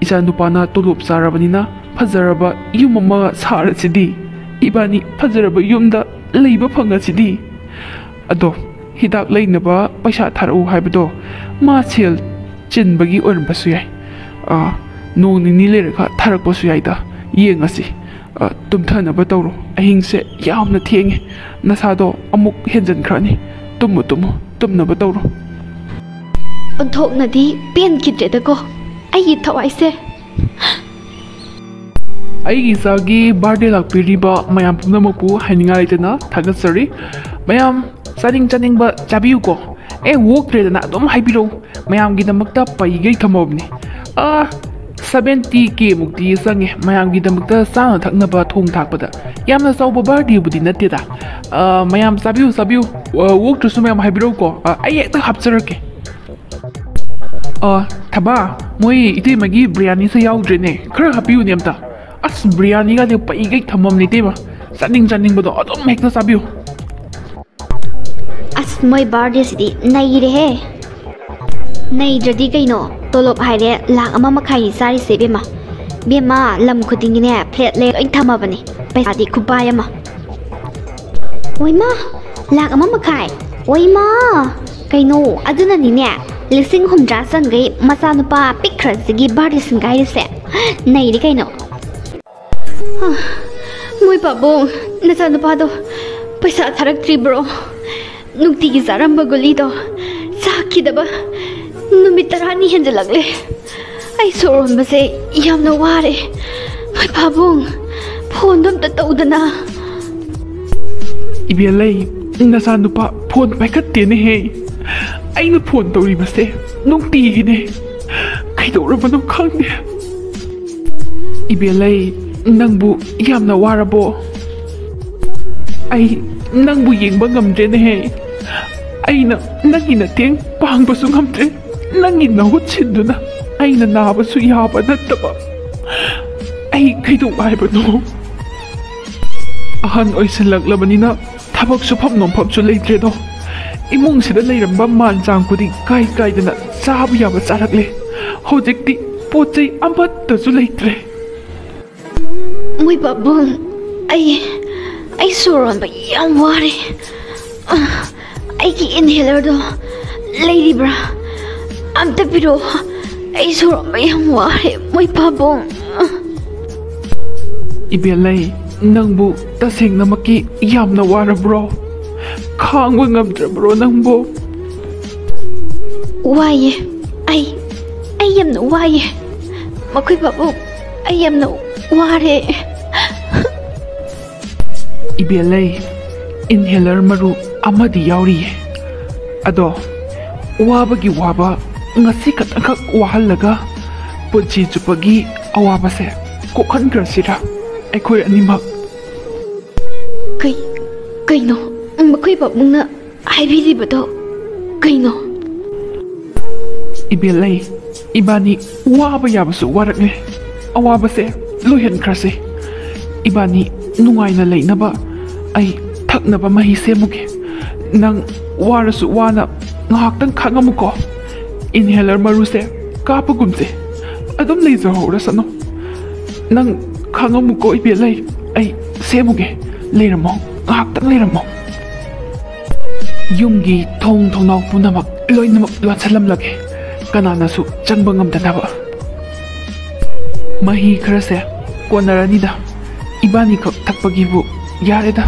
ꯏꯆꯥ ꯅꯨꯄꯥꯅ ꯇꯣꯂꯣꯞ ꯆꯥꯔꯕꯅꯤꯅ ꯐꯖꯔꯕ ꯌꯨꯝ ꯑꯃ ꯁꯥꯔꯁꯤꯗꯤ꯫ ꯏꯕꯥꯅꯤ ꯐꯖꯔꯕ ꯌꯨꯝꯗ ꯂꯩꯕ ꯐꯪꯉꯁꯤꯗꯤ꯫ ꯑꯗꯣ, ꯍꯤꯗꯥꯛ ꯂꯩꯅꯕ ꯄꯩꯁꯥ ꯊꯥꯔꯛꯎ ꯍꯥꯏꯕꯗꯣ, ꯃꯥ ꯁꯦꯜ ꯆꯤꯟꯕꯒꯤ ꯑꯣꯏꯔꯝꯕꯁꯨ ꯌꯥꯏ꯫ ꯑꯥ, ꯅꯣꯡ ꯅꯤꯅꯤ ꯂꯩꯔꯒ ꯊꯥꯔꯛꯄꯁꯨ ꯌꯥꯏꯗ꯫ ꯌꯦꯡꯉꯁꯤ꯫ ꯑꯥ, ꯇꯨꯝꯊꯅꯕ ꯇꯧꯔꯣ꯫ ꯑꯍꯤꯡꯁꯦ ꯌꯥꯝꯅ ꯊꯦꯡꯉꯦ꯫ ꯅꯁꯥꯗꯣ ꯑꯃꯨꯛ ꯍꯦꯟꯖꯟꯈ꯭ꯔꯅꯤ꯫ ꯇꯨꯝꯃꯨ, ꯇꯨꯝꯃꯨ, ꯇꯨꯝꯅꯕ ꯇꯧꯔꯣ꯫ ꯑꯣꯟꯊꯣꯛꯅꯗꯤ ꯄꯦꯟꯈꯤꯗ꯭ꯔꯦꯗꯀꯣ ꯑꯩꯒꯤ ꯊꯋꯥꯏꯁꯦ꯫ ꯑꯩꯒꯤ ꯏꯆꯥꯒꯤ ꯕꯥꯔꯗꯦ ꯂꯥꯛꯄꯤꯔꯤꯕ ꯃꯌꯥꯝ ꯄꯨꯝꯅꯃꯛꯄꯨ ꯍꯥꯏꯅꯤꯡꯉꯥꯏ ꯂꯩꯇꯅ ꯊꯥꯒꯠꯆꯔꯤ꯫ ꯃꯌꯥꯝ ꯆꯥꯅꯤꯡ ꯆꯥꯅꯤꯡꯕ ꯆꯥꯕꯤꯌꯨꯀꯣ꯫ ꯑꯦ, ꯑꯣꯛꯇ꯭ꯔꯦꯗꯅ ꯑꯗꯨꯝ ꯍꯥꯏꯕꯤꯔꯛꯎ꯫ ꯃꯌꯥꯝꯒꯤꯗꯃꯛꯇ ꯄꯩꯒꯩ ꯊꯝꯃꯕꯅꯤ꯫ ꯑ, ꯁꯚꯦꯟꯇꯤ ꯀꯦ ꯃꯨꯛꯇꯤ ꯆꯪꯉꯦ ꯃꯌꯥꯝꯒꯤꯗꯃꯛꯇ ꯆꯥꯅ ꯊꯛꯅꯕ ꯊꯣꯡ ꯊꯥꯛꯄꯗ꯫ ꯌꯥꯝꯅ ꯆꯥꯎꯕ ꯕꯥꯔꯗꯦꯕꯨꯗꯤ ꯅꯠꯇꯦꯗ꯫ ꯑ, ꯃꯌꯥꯝ ꯆꯥꯕꯤꯌꯨ, ꯆꯥꯕꯤꯌꯨ꯫ ꯑ, ꯑꯣꯛꯇ꯭ꯔꯁꯨ ꯃꯌꯥꯝ ꯍꯥꯏꯕꯤꯔꯛꯎꯀꯣ꯫ ꯑ, ꯑꯩ ꯍꯦꯛꯇ ꯍꯥꯞꯆꯔꯛꯀꯦ꯫ ꯑ, ꯊꯕꯥ, ꯃꯣꯏ ꯏꯇꯩꯃꯒꯤ ꯕꯤꯔꯌꯥꯅꯤꯁꯦ ꯌꯥꯎꯗ꯭ꯔꯦꯅꯦ꯫ ꯈꯔ ꯍꯥꯞꯄꯤꯌꯨꯅꯦ ꯑꯝꯇ꯫ ꯑꯁ, ꯕꯤꯔꯌꯥꯅꯤꯒꯗꯤ ꯄꯩꯒꯩ ꯊꯝꯃꯝꯅꯦ ꯏꯇꯩꯃ꯫ ꯆꯥꯅꯤꯡ ꯆꯥꯅꯤꯡꯕꯗꯣ ꯑꯗꯨꯝ ꯍꯦꯛꯇ ꯆꯥꯕꯤꯌꯨ꯫ ꯑꯁ, ꯃꯣꯏ ꯕꯥꯔꯗꯦꯁꯤꯗꯤ ꯅꯩꯔꯦꯍꯦ꯫ ꯅꯩꯗ꯭ꯔꯗꯤ ꯀꯩꯅꯣ, ꯇꯣꯂꯣꯞ ꯍꯥꯏꯔꯦ ꯂꯥꯛ ꯑꯃ ꯃꯈꯥꯏꯅꯤ ꯆꯥꯔꯤꯁꯦ ꯏꯕꯦꯝꯃ꯫ ꯏꯕꯦꯝꯃ, ꯂꯝ ꯈꯨꯗꯤꯡꯒꯤꯅꯦ ꯐ꯭ꯂꯦꯠ ꯂꯩ ꯂꯣꯏ ꯊꯝꯃꯕꯅꯦ꯫ ꯄꯩꯁꯥꯗꯤ ꯈꯨꯄꯥꯏ ꯑꯃ꯫ ꯑꯣꯏꯃꯥ, ꯂꯥꯛ ꯑꯃ ꯃꯈꯥꯏ? ꯑꯣꯏꯃꯥ! ꯀꯩꯅꯣ, ꯑꯗꯨꯅꯅꯤꯅꯦ ꯂꯤꯁꯤꯡ ꯍꯨꯝꯗ꯭ꯔꯥ ꯆꯪꯈꯩ ꯃꯆꯥꯅꯨꯄꯥ ꯄꯤꯛꯈ꯭ꯔꯁꯤꯒꯤ ꯕꯥꯔꯗꯦ ꯁꯤꯡꯒꯥꯏꯔꯤꯁꯦ꯫ ꯅꯩꯔꯦ ꯀꯩꯅꯣ꯫ ꯍꯥ, ꯃꯣꯏ ꯄꯥꯕꯨꯡ, ꯅꯆꯥꯅꯨꯄꯥꯗꯣ ꯄꯩꯁꯥ ꯊꯥꯔꯛꯇ꯭ꯔꯤꯕ꯭ꯔꯣ? ꯅꯨꯡꯇꯤꯒꯤ ꯆꯥꯔꯝꯕ ꯒꯨꯂꯤꯗꯣ ꯆꯥꯈꯤꯗꯕ ꯅꯨꯃꯤꯠ ꯇꯔꯥꯅꯤ ꯍꯦꯟꯖꯜꯂꯛꯂꯦ꯫ ꯑꯩ ꯁꯣꯔ ꯍꯣꯟꯕꯁꯦ ꯌꯥꯝꯅ ꯋꯥꯔꯦ꯫ ꯃꯣꯏ ꯄꯥꯕꯨꯡ, ꯐꯣꯟꯗꯣ ꯑꯝꯇ ꯇꯧꯗꯅ꯫ ꯏꯕꯦꯜꯂꯩ, ꯅꯆꯥꯅꯨꯄꯥ ꯐꯣꯟ ꯄꯥꯏꯈꯠꯇꯦꯅꯦꯍꯦ꯫ ꯑꯩꯅ ꯐꯣꯟ ꯇꯧꯔꯤꯕꯁꯦ ꯅꯨꯡꯇꯤꯒꯤꯅꯦ꯫ ꯀꯩꯗꯧꯔꯕꯅꯣ ꯈꯪꯗꯦ꯫ ꯏꯕꯦꯜꯂꯩ, ꯅꯪꯕꯨ ꯌꯥꯝꯅ ꯋꯥꯔꯕꯣ? ꯑꯩ ꯅꯪꯕꯨ ꯌꯦꯡꯕ ꯉꯝꯗ꯭ꯔꯦꯅꯦꯍꯦ꯫ ꯑꯩꯅ ꯅꯪꯒꯤ ꯃꯇꯦꯡ ꯄꯥꯡꯕꯁꯨ ꯉꯝꯗ꯭ꯔꯦ꯫ ꯅꯪꯒꯤ ꯃꯍꯨꯠ ꯁꯤꯟꯗꯨꯅ ꯑꯩꯅ ꯅꯥꯕꯁꯨ ꯌꯥꯕ ꯅꯠꯇꯕ꯫ ꯑꯩ ꯀꯩꯗꯧ ꯍꯥꯏꯕꯅꯣ? ꯑꯍꯟ ꯑꯣꯏꯁꯤꯜꯂꯛꯂꯕꯅꯤꯅ ꯊꯕꯛ ꯁꯨꯐꯝ ꯅꯣꯝꯐꯝꯁꯨ ꯂꯩꯇ꯭ꯔꯦꯗꯣ꯫ ꯏꯃꯨꯡꯁꯤꯗ ꯂꯩꯔꯝꯕ ꯃꯥꯟ ꯆꯥꯡ ꯈꯨꯗꯤꯡ ꯀꯥꯏ ꯀꯥꯏꯗꯅ ꯆꯥꯕ ꯌꯥꯕ ꯆꯥꯔꯛꯂꯦ꯫ ꯍꯧꯖꯤꯛꯇꯤ ꯄꯣꯠ ꯆꯩ ꯑꯃꯠꯇꯁꯨ ꯂꯩꯇ꯭ꯔꯦ꯫ ꯃꯣꯏ ꯄꯥꯕꯨꯡ, ꯑꯩ, ꯑꯩ ꯁꯣꯔ ꯍꯣꯟꯕ ꯌꯥꯝ ꯋꯥꯔꯦ꯫ ꯑ, ꯑꯩꯒꯤ inhaler ꯗꯣ ꯂꯩꯔꯤꯕ꯭ꯔꯥ? ꯑꯝꯇ ꯄꯤꯔꯛꯑꯣ꯫ ꯑꯩ ꯁꯣꯔ ꯍꯣꯟꯕ ꯌꯥꯝ ꯋꯥꯔꯦ, ꯃꯣꯏ ꯄꯥꯕꯨꯡ꯫ ꯏꯕꯦꯜꯂꯩ, ꯅꯪꯕꯨ ꯇꯁꯦꯡꯅꯃꯛꯀꯤ ꯌꯥꯝꯅ ꯋꯥꯔꯕ꯭ꯔꯣ? ꯈꯥꯡꯕ ꯉꯝꯗ꯭ꯔꯕ꯭ꯔꯣ ꯅꯪꯕꯨ? ꯋꯥꯏꯌꯦ꯫ ꯑꯩ, ꯑꯩ ꯌꯥꯝꯅ ꯋꯥꯏꯌꯦ꯫ ꯃꯈꯣꯏ ꯄꯥꯕꯨꯡ, ꯑꯩ ꯌꯥꯝꯅ ꯋꯥꯔꯦ꯫ ꯏꯕꯦꯜꯂꯩ, inhaler ꯃꯔꯨ ꯑꯃꯗꯤ ꯌꯥꯎꯔꯤꯌꯦ꯫ ꯑꯗꯣ, ꯋꯥꯕꯒꯤ ꯋꯥꯕ ꯉꯁꯤ ꯈꯛꯇꯪꯈꯛ ꯋꯥꯍꯜꯂꯒ ꯄꯨꯟꯁꯤ ꯆꯨꯞꯄꯒꯤ ꯑꯋꯥꯕꯁꯦ ꯀꯣꯛꯍꯟꯈ꯭ꯔꯁꯤꯔꯥ ꯑꯩꯈꯣꯏ ꯑꯅꯤꯃꯛ? ꯀꯩ-, ꯀꯩꯅꯣ? ꯃꯈꯣꯏ ꯄꯥꯕꯨꯡꯅ ꯍꯥꯏꯕꯤꯔꯤꯕꯗꯣ ꯀꯩꯅꯣ? ꯏꯕꯦꯜꯂꯩ, ꯏꯕꯥꯅꯤ ꯋꯥꯕ ꯌꯥꯕꯁꯨ ꯋꯥꯔꯛꯂꯦ꯫ ꯑꯋꯥꯕꯁꯦ ꯂꯣꯏꯍꯟꯈ꯭ꯔꯁꯦ꯫ ꯏꯕꯥꯅꯤ ꯅꯨꯡꯉꯥꯏꯅ ꯂꯩꯅꯕ ꯑꯩ ꯊꯛꯅꯕ ꯃꯍꯤ ꯁꯦꯝꯃꯨꯒꯦ꯫ ꯅꯪ ꯋꯥꯔꯁꯨ ꯋꯥꯅ ꯉꯥꯏꯍꯥꯛꯇꯪ ꯈꯥꯡꯉꯝꯃꯨꯀꯣ꯫ Inhaler ꯃꯔꯨꯁꯦ ꯀꯥꯞꯄꯒꯨꯝꯁꯦ꯫ ꯑꯗꯨꯝ ꯂꯩꯖꯍꯧꯔꯁꯅꯨ꯫ ꯅꯪ ꯈꯥꯡꯉꯝꯃꯨꯀꯣ ꯏꯕꯦꯜꯂꯩ, ꯑꯩ ꯁꯦꯝꯃꯨꯒꯦ꯫ ꯂꯩꯔꯝꯃꯣ, ꯉꯥꯏꯍꯥꯛꯇꯪ ꯂꯩꯔꯝꯃꯣ꯫ ꯌꯨꯝꯒꯤ ꯊꯣꯡ ꯊꯣꯡꯅꯥꯎ ꯄꯨꯝꯅꯃꯛ ꯂꯣꯏꯅꯃꯛ ꯂꯣꯟꯁꯤꯜꯂꯝꯂꯒꯦ, ꯀꯅꯥꯅꯁꯨ ꯆꯪꯕ ꯉꯝꯗꯅꯕ꯫ ꯃꯍꯤ ꯈꯔꯁꯦ ꯀꯣꯟꯅꯔꯅꯤꯗ, ꯏꯕꯥꯅꯤꯈꯛ ꯊꯛꯄꯒꯤꯕꯨ ꯌꯥꯔꯦꯗ꯫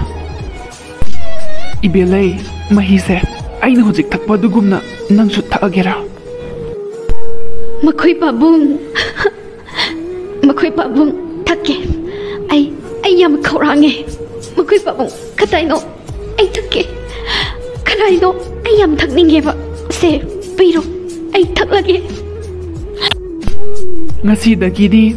ꯏꯕꯦꯜꯂꯩ, ꯃꯍꯤꯁꯦ ꯑꯩꯅ ꯍꯧꯖꯤꯛ ꯊꯛꯄ ꯑꯗꯨꯒꯨꯝꯅ ꯅꯪꯁꯨ ꯊꯛꯑꯒꯦꯔꯥ? ꯃꯈꯣꯏ ꯄꯥꯕꯨꯡ, ꯃꯈꯣꯏ ꯄꯥꯕꯨꯡ, ꯊꯛꯀꯦ꯫ ꯑꯩ, ꯑꯩ ꯌꯥꯝ ꯈꯧꯔꯥꯡꯉꯦ꯫ ꯃꯈꯣꯏ ꯄꯥꯕꯨꯡ, ꯀꯗꯥꯏꯅꯣ? ꯑꯩ ꯊꯛꯀꯦ꯫ ꯀꯗꯥꯏꯅꯣ? ꯑꯩ ꯌꯥꯝ ꯊꯛꯅꯤꯡꯉꯦꯕ꯫ ꯁꯦ, ꯄꯤꯔꯣ꯫ ꯑꯩ ꯊꯛꯂꯒꯦ꯫ ꯉꯁꯤꯗꯒꯤꯗꯤ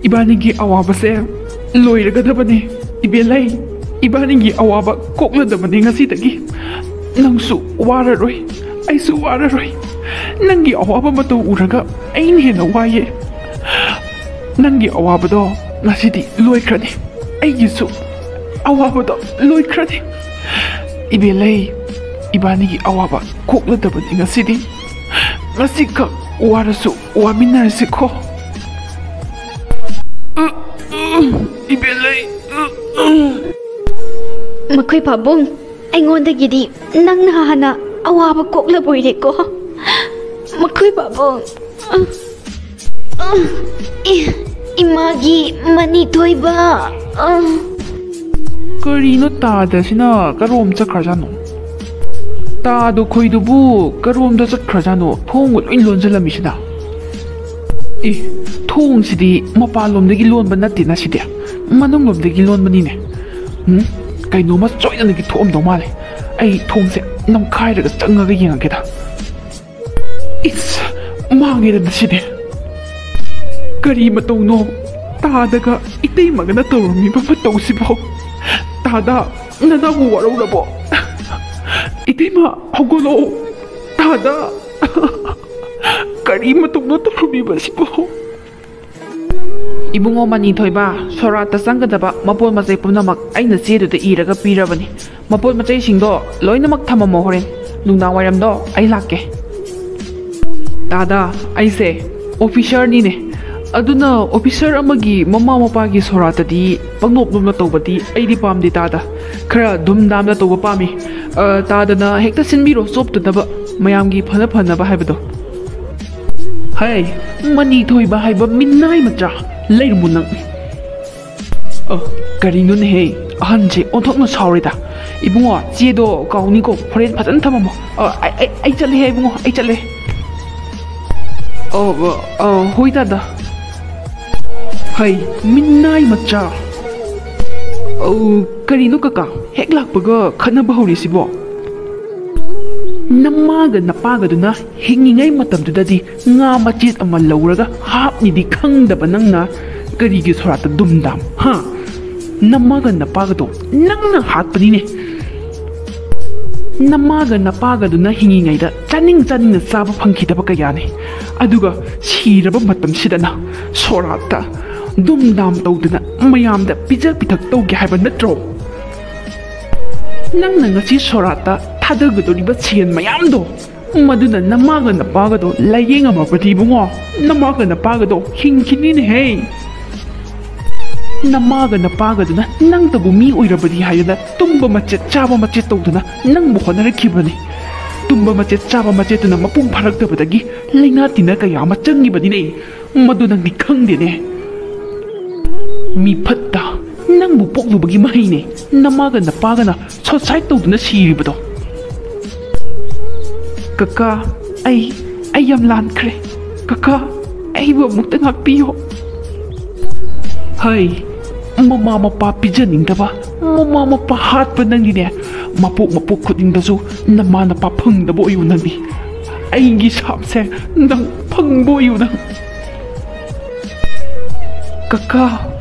ꯏꯕꯥꯅꯤꯒꯤ ꯑꯋꯥꯕꯁꯦ ꯂꯣꯏꯔꯒꯗꯕꯅꯤ꯫ ꯏꯕꯦꯜꯂꯩ, ꯏꯕꯥꯅꯤꯒꯤ ꯑꯋꯥꯕ ꯀꯣꯛꯂꯗꯕꯅꯤ ꯉꯁꯤꯗꯒꯤ꯫ ꯅꯪꯁꯨ ꯋꯥꯔꯔꯣꯏ, ꯑꯩꯁꯨ ꯋꯥꯔꯔꯣꯏ꯫ ꯅꯪꯒꯤ ꯑꯋꯥꯕ ꯃꯇꯧ ꯎꯔꯒ ꯑꯩꯅ ꯍꯦꯟꯅ ꯋꯥꯏꯌꯦ꯫ ꯅꯪꯒꯤ ꯑꯋꯥꯕꯗꯣ ꯉꯁꯤꯗꯤ ꯂꯣꯏꯈ꯭ꯔꯅꯤ꯫ ꯑꯩꯒꯤꯁꯨ ꯑꯋꯥꯕꯗꯣ ꯂꯣꯏꯈ꯭ꯔꯅꯤ꯫ ꯏꯕꯦꯜꯂꯩ, ꯏꯕꯥꯅꯤꯒꯤ ꯑꯋꯥꯕ ꯀꯣꯛꯂꯗꯕꯅꯤ ꯉꯁꯤꯗꯤ꯫ ꯉꯁꯤꯈꯛ ꯋꯥꯔꯁꯨ ꯋꯥꯃꯤꯟꯅꯔꯁꯤꯀꯣ꯫ ꯏꯕꯦꯜꯂꯩ꯫ ꯃꯈꯣꯏ ꯄꯥꯕꯨꯡ, ꯑꯩꯉꯣꯟꯗꯒꯤꯗꯤ ꯅꯪꯅ ꯍꯥꯟꯅ ꯑꯋꯥꯕ ꯀꯣꯛꯂꯕ ꯑꯣꯏꯔꯦꯀꯣ꯫ ꯃꯈꯣꯏ ꯄꯥꯕꯨꯡ꯫ ꯏ-, ꯏꯃꯥꯒꯤ ꯃꯅꯤ ꯊꯣꯏꯕ꯫ ꯀꯔꯤꯅꯣ ꯇꯥꯗꯁꯤꯅ ꯀꯔꯣꯝ ꯆꯠꯈ꯭ꯔꯖꯥꯠꯅꯣ? ꯇꯥꯗꯣ ꯈꯣꯏꯗꯨꯕꯨ ꯀꯔꯣꯝꯗ ꯆꯠꯈ꯭ꯔꯖꯥꯠꯅꯣ? ꯊꯣꯡꯒ ꯂꯣꯏ ꯂꯣꯟꯁꯤꯜꯂꯝꯃꯤꯁꯤꯅ꯫ ꯑꯦ, ꯊꯣꯡꯁꯤꯗꯤ ꯃꯄꯥꯟꯂꯣꯝꯗꯒꯤ ꯂꯣꯟꯕ ꯅꯠꯇꯦꯅ ꯁꯤꯗꯤ, ꯃꯅꯨꯡꯂꯣꯝꯗꯒꯤ ꯂꯣꯟꯕꯅꯤꯅꯦ꯫ ꯎꯝ, ꯀꯩꯅꯣꯝꯃ ꯁꯣꯏꯗꯅꯒꯤ ꯊꯣꯛꯑꯝꯗꯧ ꯃꯥꯜꯂꯦ꯫ ꯑꯩ ꯊꯣꯡꯁꯦ ꯅꯝꯈꯥꯏꯔꯒ ꯆꯪꯉꯒ ꯌꯦꯡꯉꯒꯦꯗ꯫ ꯏꯁ, ꯃꯥꯡꯉꯦꯗꯅ ꯁꯤꯗꯤ꯫ ꯀꯔꯤ ꯃꯇꯧꯅꯣ ꯇꯥꯗꯒ ꯏꯇꯩꯃꯒꯅ ꯇꯧꯔꯝꯃꯤꯕ ꯃꯇꯧꯁꯤꯕꯣ? ꯇꯥꯗ, ꯅꯅꯥꯕꯨ ꯋꯥꯔꯧꯔꯕꯣ? ꯏꯇꯩꯃ, ꯍꯧꯒꯠꯂꯣ꯫ ꯇꯥꯗ, ꯀꯔꯤ ꯃꯇꯧꯅꯣ ꯇꯧꯔꯝꯃꯤꯕꯁꯤꯕꯣ? ꯏꯕꯨꯡꯉꯣ ꯃꯅꯤ ꯊꯣꯏꯕ, ꯁꯣꯔꯥꯠꯇ ꯆꯪꯒꯗꯕ ꯃꯄꯣꯠ ꯃꯆꯩ ꯄꯨꯝꯅꯃꯛ ꯑꯩꯅ ꯆꯦꯗꯨꯗ ꯏꯔꯒ ꯄꯤꯔꯕꯅꯤ꯫ ꯃꯄꯣꯠ ꯃꯆꯩꯁꯤꯡꯗꯣ ꯂꯣꯏꯅꯃꯛ ꯊꯝꯃꯝꯃꯣ, ꯍꯣꯔꯦꯟ ꯅꯨꯡꯗꯥꯡ ꯋꯥꯏꯔꯝꯗꯣ ꯑꯩ ꯂꯥꯛꯀꯦ꯫ ꯇꯥꯗ, ꯑꯩꯁꯦ ꯑꯣꯐꯤꯁꯔꯅꯤꯅꯦ꯫ ꯑꯗꯨꯅ ꯑꯣꯐꯤꯁꯔ ꯑꯃꯒꯤ ꯃꯃꯥ ꯃꯄꯥꯒꯤ ꯁꯣꯔꯥꯠꯇꯗꯤ ꯄꯪꯅꯣꯞ ꯅꯣꯞꯅ ꯇꯧꯕꯗꯤ ꯑꯩꯗꯤ ꯄꯥꯝꯗꯦ ꯇꯥꯗ꯫ ꯈꯔ ꯙꯨꯝ ꯙꯥꯝꯅ ꯇꯧꯕ ꯄꯥꯝꯃꯤ꯫ ꯑ, ꯇꯥꯗꯅ ꯍꯦꯛꯇ ꯁꯤꯟꯕꯤꯔꯣ, ꯆꯣꯞꯇꯅꯕ, ꯃꯌꯥꯝꯒꯤ ꯐꯅ ꯐꯅꯕ ꯍꯥꯏꯕꯗꯣ꯫ ꯍꯩ, ꯃꯅꯤ ꯊꯣꯏꯕ ꯍꯥꯏꯕ ꯃꯤꯅꯥꯏ ꯃꯆꯥ, ꯂꯩꯔꯝꯃꯣ ꯅꯪ꯫ ꯑ, ꯀꯔꯤꯅꯣꯅꯦꯍꯦ, ꯑꯍꯟꯁꯦ ꯑꯣꯟꯊꯣꯛꯅ ꯁꯥꯎꯔꯦꯗ꯫ ꯏꯕꯨꯡꯉꯣ, ꯆꯦꯗꯣ ꯀꯥꯎꯅꯤꯀꯣ, ꯍꯣꯔꯦꯟ ꯐꯖꯅ ꯊꯝꯃꯝꯃꯣ꯫ ꯑ, ꯑꯩ, ꯑꯩ, ꯑꯩ ꯆꯠꯂꯦꯍꯦ ꯏꯕꯨꯡꯉꯣ, ꯑꯩ ꯆꯠꯂꯦ꯫ ꯑ, ꯑ, ꯑ, ꯍꯣꯏ ꯗꯥꯗꯥ꯫ ꯍꯩ, ꯃꯤꯅꯥꯏ ꯃꯆꯥ꯫ ꯑꯧ, ꯀꯔꯤꯅꯣ ꯀꯀꯥ, ꯍꯦꯛ ꯂꯥꯛꯄꯒ ꯈꯠꯅꯕ ꯍꯧꯔꯤꯁꯤꯕꯣ? ꯅꯃꯥꯒ ꯅꯄꯥꯒꯗꯨꯅ ꯍꯤꯡꯉꯤꯉꯩ ꯃꯇꯝꯗꯨꯗꯗꯤ ꯉꯥ ꯃꯆꯦꯠ ꯑꯃ ꯂꯧꯔꯒ ꯍꯥꯞꯅꯤꯗꯤ ꯈꯪꯗꯕ ꯅꯪꯅ ꯀꯔꯤꯒꯤ ꯁꯣꯔꯥꯠꯇ ꯗꯨꯝꯗꯥꯝ, ꯍꯥ? ꯅꯃꯥꯒ ꯅꯄꯥꯒꯗꯣ ꯅꯪꯅ ꯍꯥꯠꯄꯅꯤꯅꯦ꯫ ꯅꯃꯥꯒ ꯅꯄꯥꯒꯗꯨꯅ ꯍꯤꯡꯉꯤꯉꯩꯗ ꯆꯥꯅꯤꯡ ꯆꯥꯅꯤꯡꯅ ꯆꯥꯕ ꯐꯪꯈꯤꯗꯕ ꯀꯌꯥꯅꯤ꯫ ꯑꯗꯨꯒ ꯁꯤꯔꯕ ꯃꯇꯝꯁꯤꯗꯅ ꯁꯣꯔꯥꯠꯇ ꯗꯨꯝꯗꯥꯝ ꯇꯧꯗꯅ ꯃꯌꯥꯝꯗ ꯄꯤꯖ ꯄꯤꯊꯛ ꯇꯧꯒꯦ ꯍꯥꯏꯕ ꯅꯠꯇ꯭ꯔꯣ? ꯅꯪꯅ ꯉꯁꯤ ꯁꯣꯔꯥꯠꯇ ꯊꯥꯗꯒꯗꯧꯔꯤꯕ ꯁꯦꯟ ꯃꯌꯥꯝꯗꯣ, ꯃꯗꯨꯅ ꯅꯃꯥꯒ ꯅꯄꯥꯒꯗꯣ ꯂꯥꯌꯦꯡꯉꯝꯃꯕꯗꯤ ꯏꯕꯨꯡꯉꯣ, ꯅꯃꯥꯒ ꯅꯄꯥꯒꯗꯣ ꯍꯤꯡꯈꯤꯅꯤꯅꯦꯍꯦ꯫ ꯅꯃꯥꯒ ꯅꯄꯥꯒꯗꯨꯅ ꯅꯪꯇꯕꯨ ꯃꯤ ꯑꯣꯏꯔꯕꯗꯤ ꯍꯥꯏꯗꯅ ꯇꯨꯝꯕ ꯃꯆꯦꯠ ꯆꯥꯕ ꯃꯆꯦꯠ ꯇꯧꯗꯅ ꯅꯪꯕꯨ ꯍꯣꯠꯅꯔꯛꯈꯤꯕꯅꯤ꯫ ꯇꯨꯝꯕ ꯃꯆꯦꯠ ꯆꯥꯕ ꯃꯆꯦꯠꯇꯨꯅ ꯃꯄꯨꯡ ꯐꯥꯔꯛꯇꯕꯗꯒꯤ ꯂꯩꯅꯥ ꯇꯤꯟꯅ ꯀꯌꯥ ꯑꯃ ꯆꯪꯈꯤꯕꯅꯤꯅꯦ꯫ ꯃꯗꯨ ꯅꯪꯗꯤ ꯈꯪꯗꯦꯅꯦ꯫ ꯃꯤ ꯐꯠꯇ, ꯅꯪꯕꯨ ꯄꯣꯛꯂꯨꯕꯒꯤ ꯃꯍꯩꯅꯦ ꯅꯃꯥꯒ ꯅꯄꯥꯒꯅ suicide ꯇꯧꯗꯨꯅ ꯁꯤꯔꯤꯕꯗꯣ꯫ ꯀꯀꯥ, ꯑꯩ, ꯑꯩ ꯌꯥꯝ ꯂꯥꯟꯈ꯭ꯔꯦ꯫ ꯀꯀꯥ, ꯑꯩꯕꯨ ꯑꯃꯨꯛꯇ ꯉꯥꯛꯄꯤꯌꯣ꯫ ꯍꯩ, ꯃꯃꯥ ꯃꯄꯥ ꯄꯤꯖꯅꯤꯡꯗꯕ, ꯃꯃꯥ ꯃꯄꯥ ꯍꯥꯠꯄ ꯅꯪꯗꯤꯅꯦ, ꯃꯄꯣꯛ ꯃꯄꯣꯛ ꯈꯨꯗꯤꯡꯗꯁꯨ ꯅꯃꯥ ꯅꯄꯥ ꯐꯪꯗꯕ ꯑꯣꯏꯌꯨ ꯅꯪꯗꯤ꯫ ꯑꯩꯒꯤ ꯁꯥꯞꯁꯦ ꯅꯪ ꯐꯪꯕ ꯑꯣꯏꯌꯨ ꯅꯪ꯫ ꯀꯀꯥ,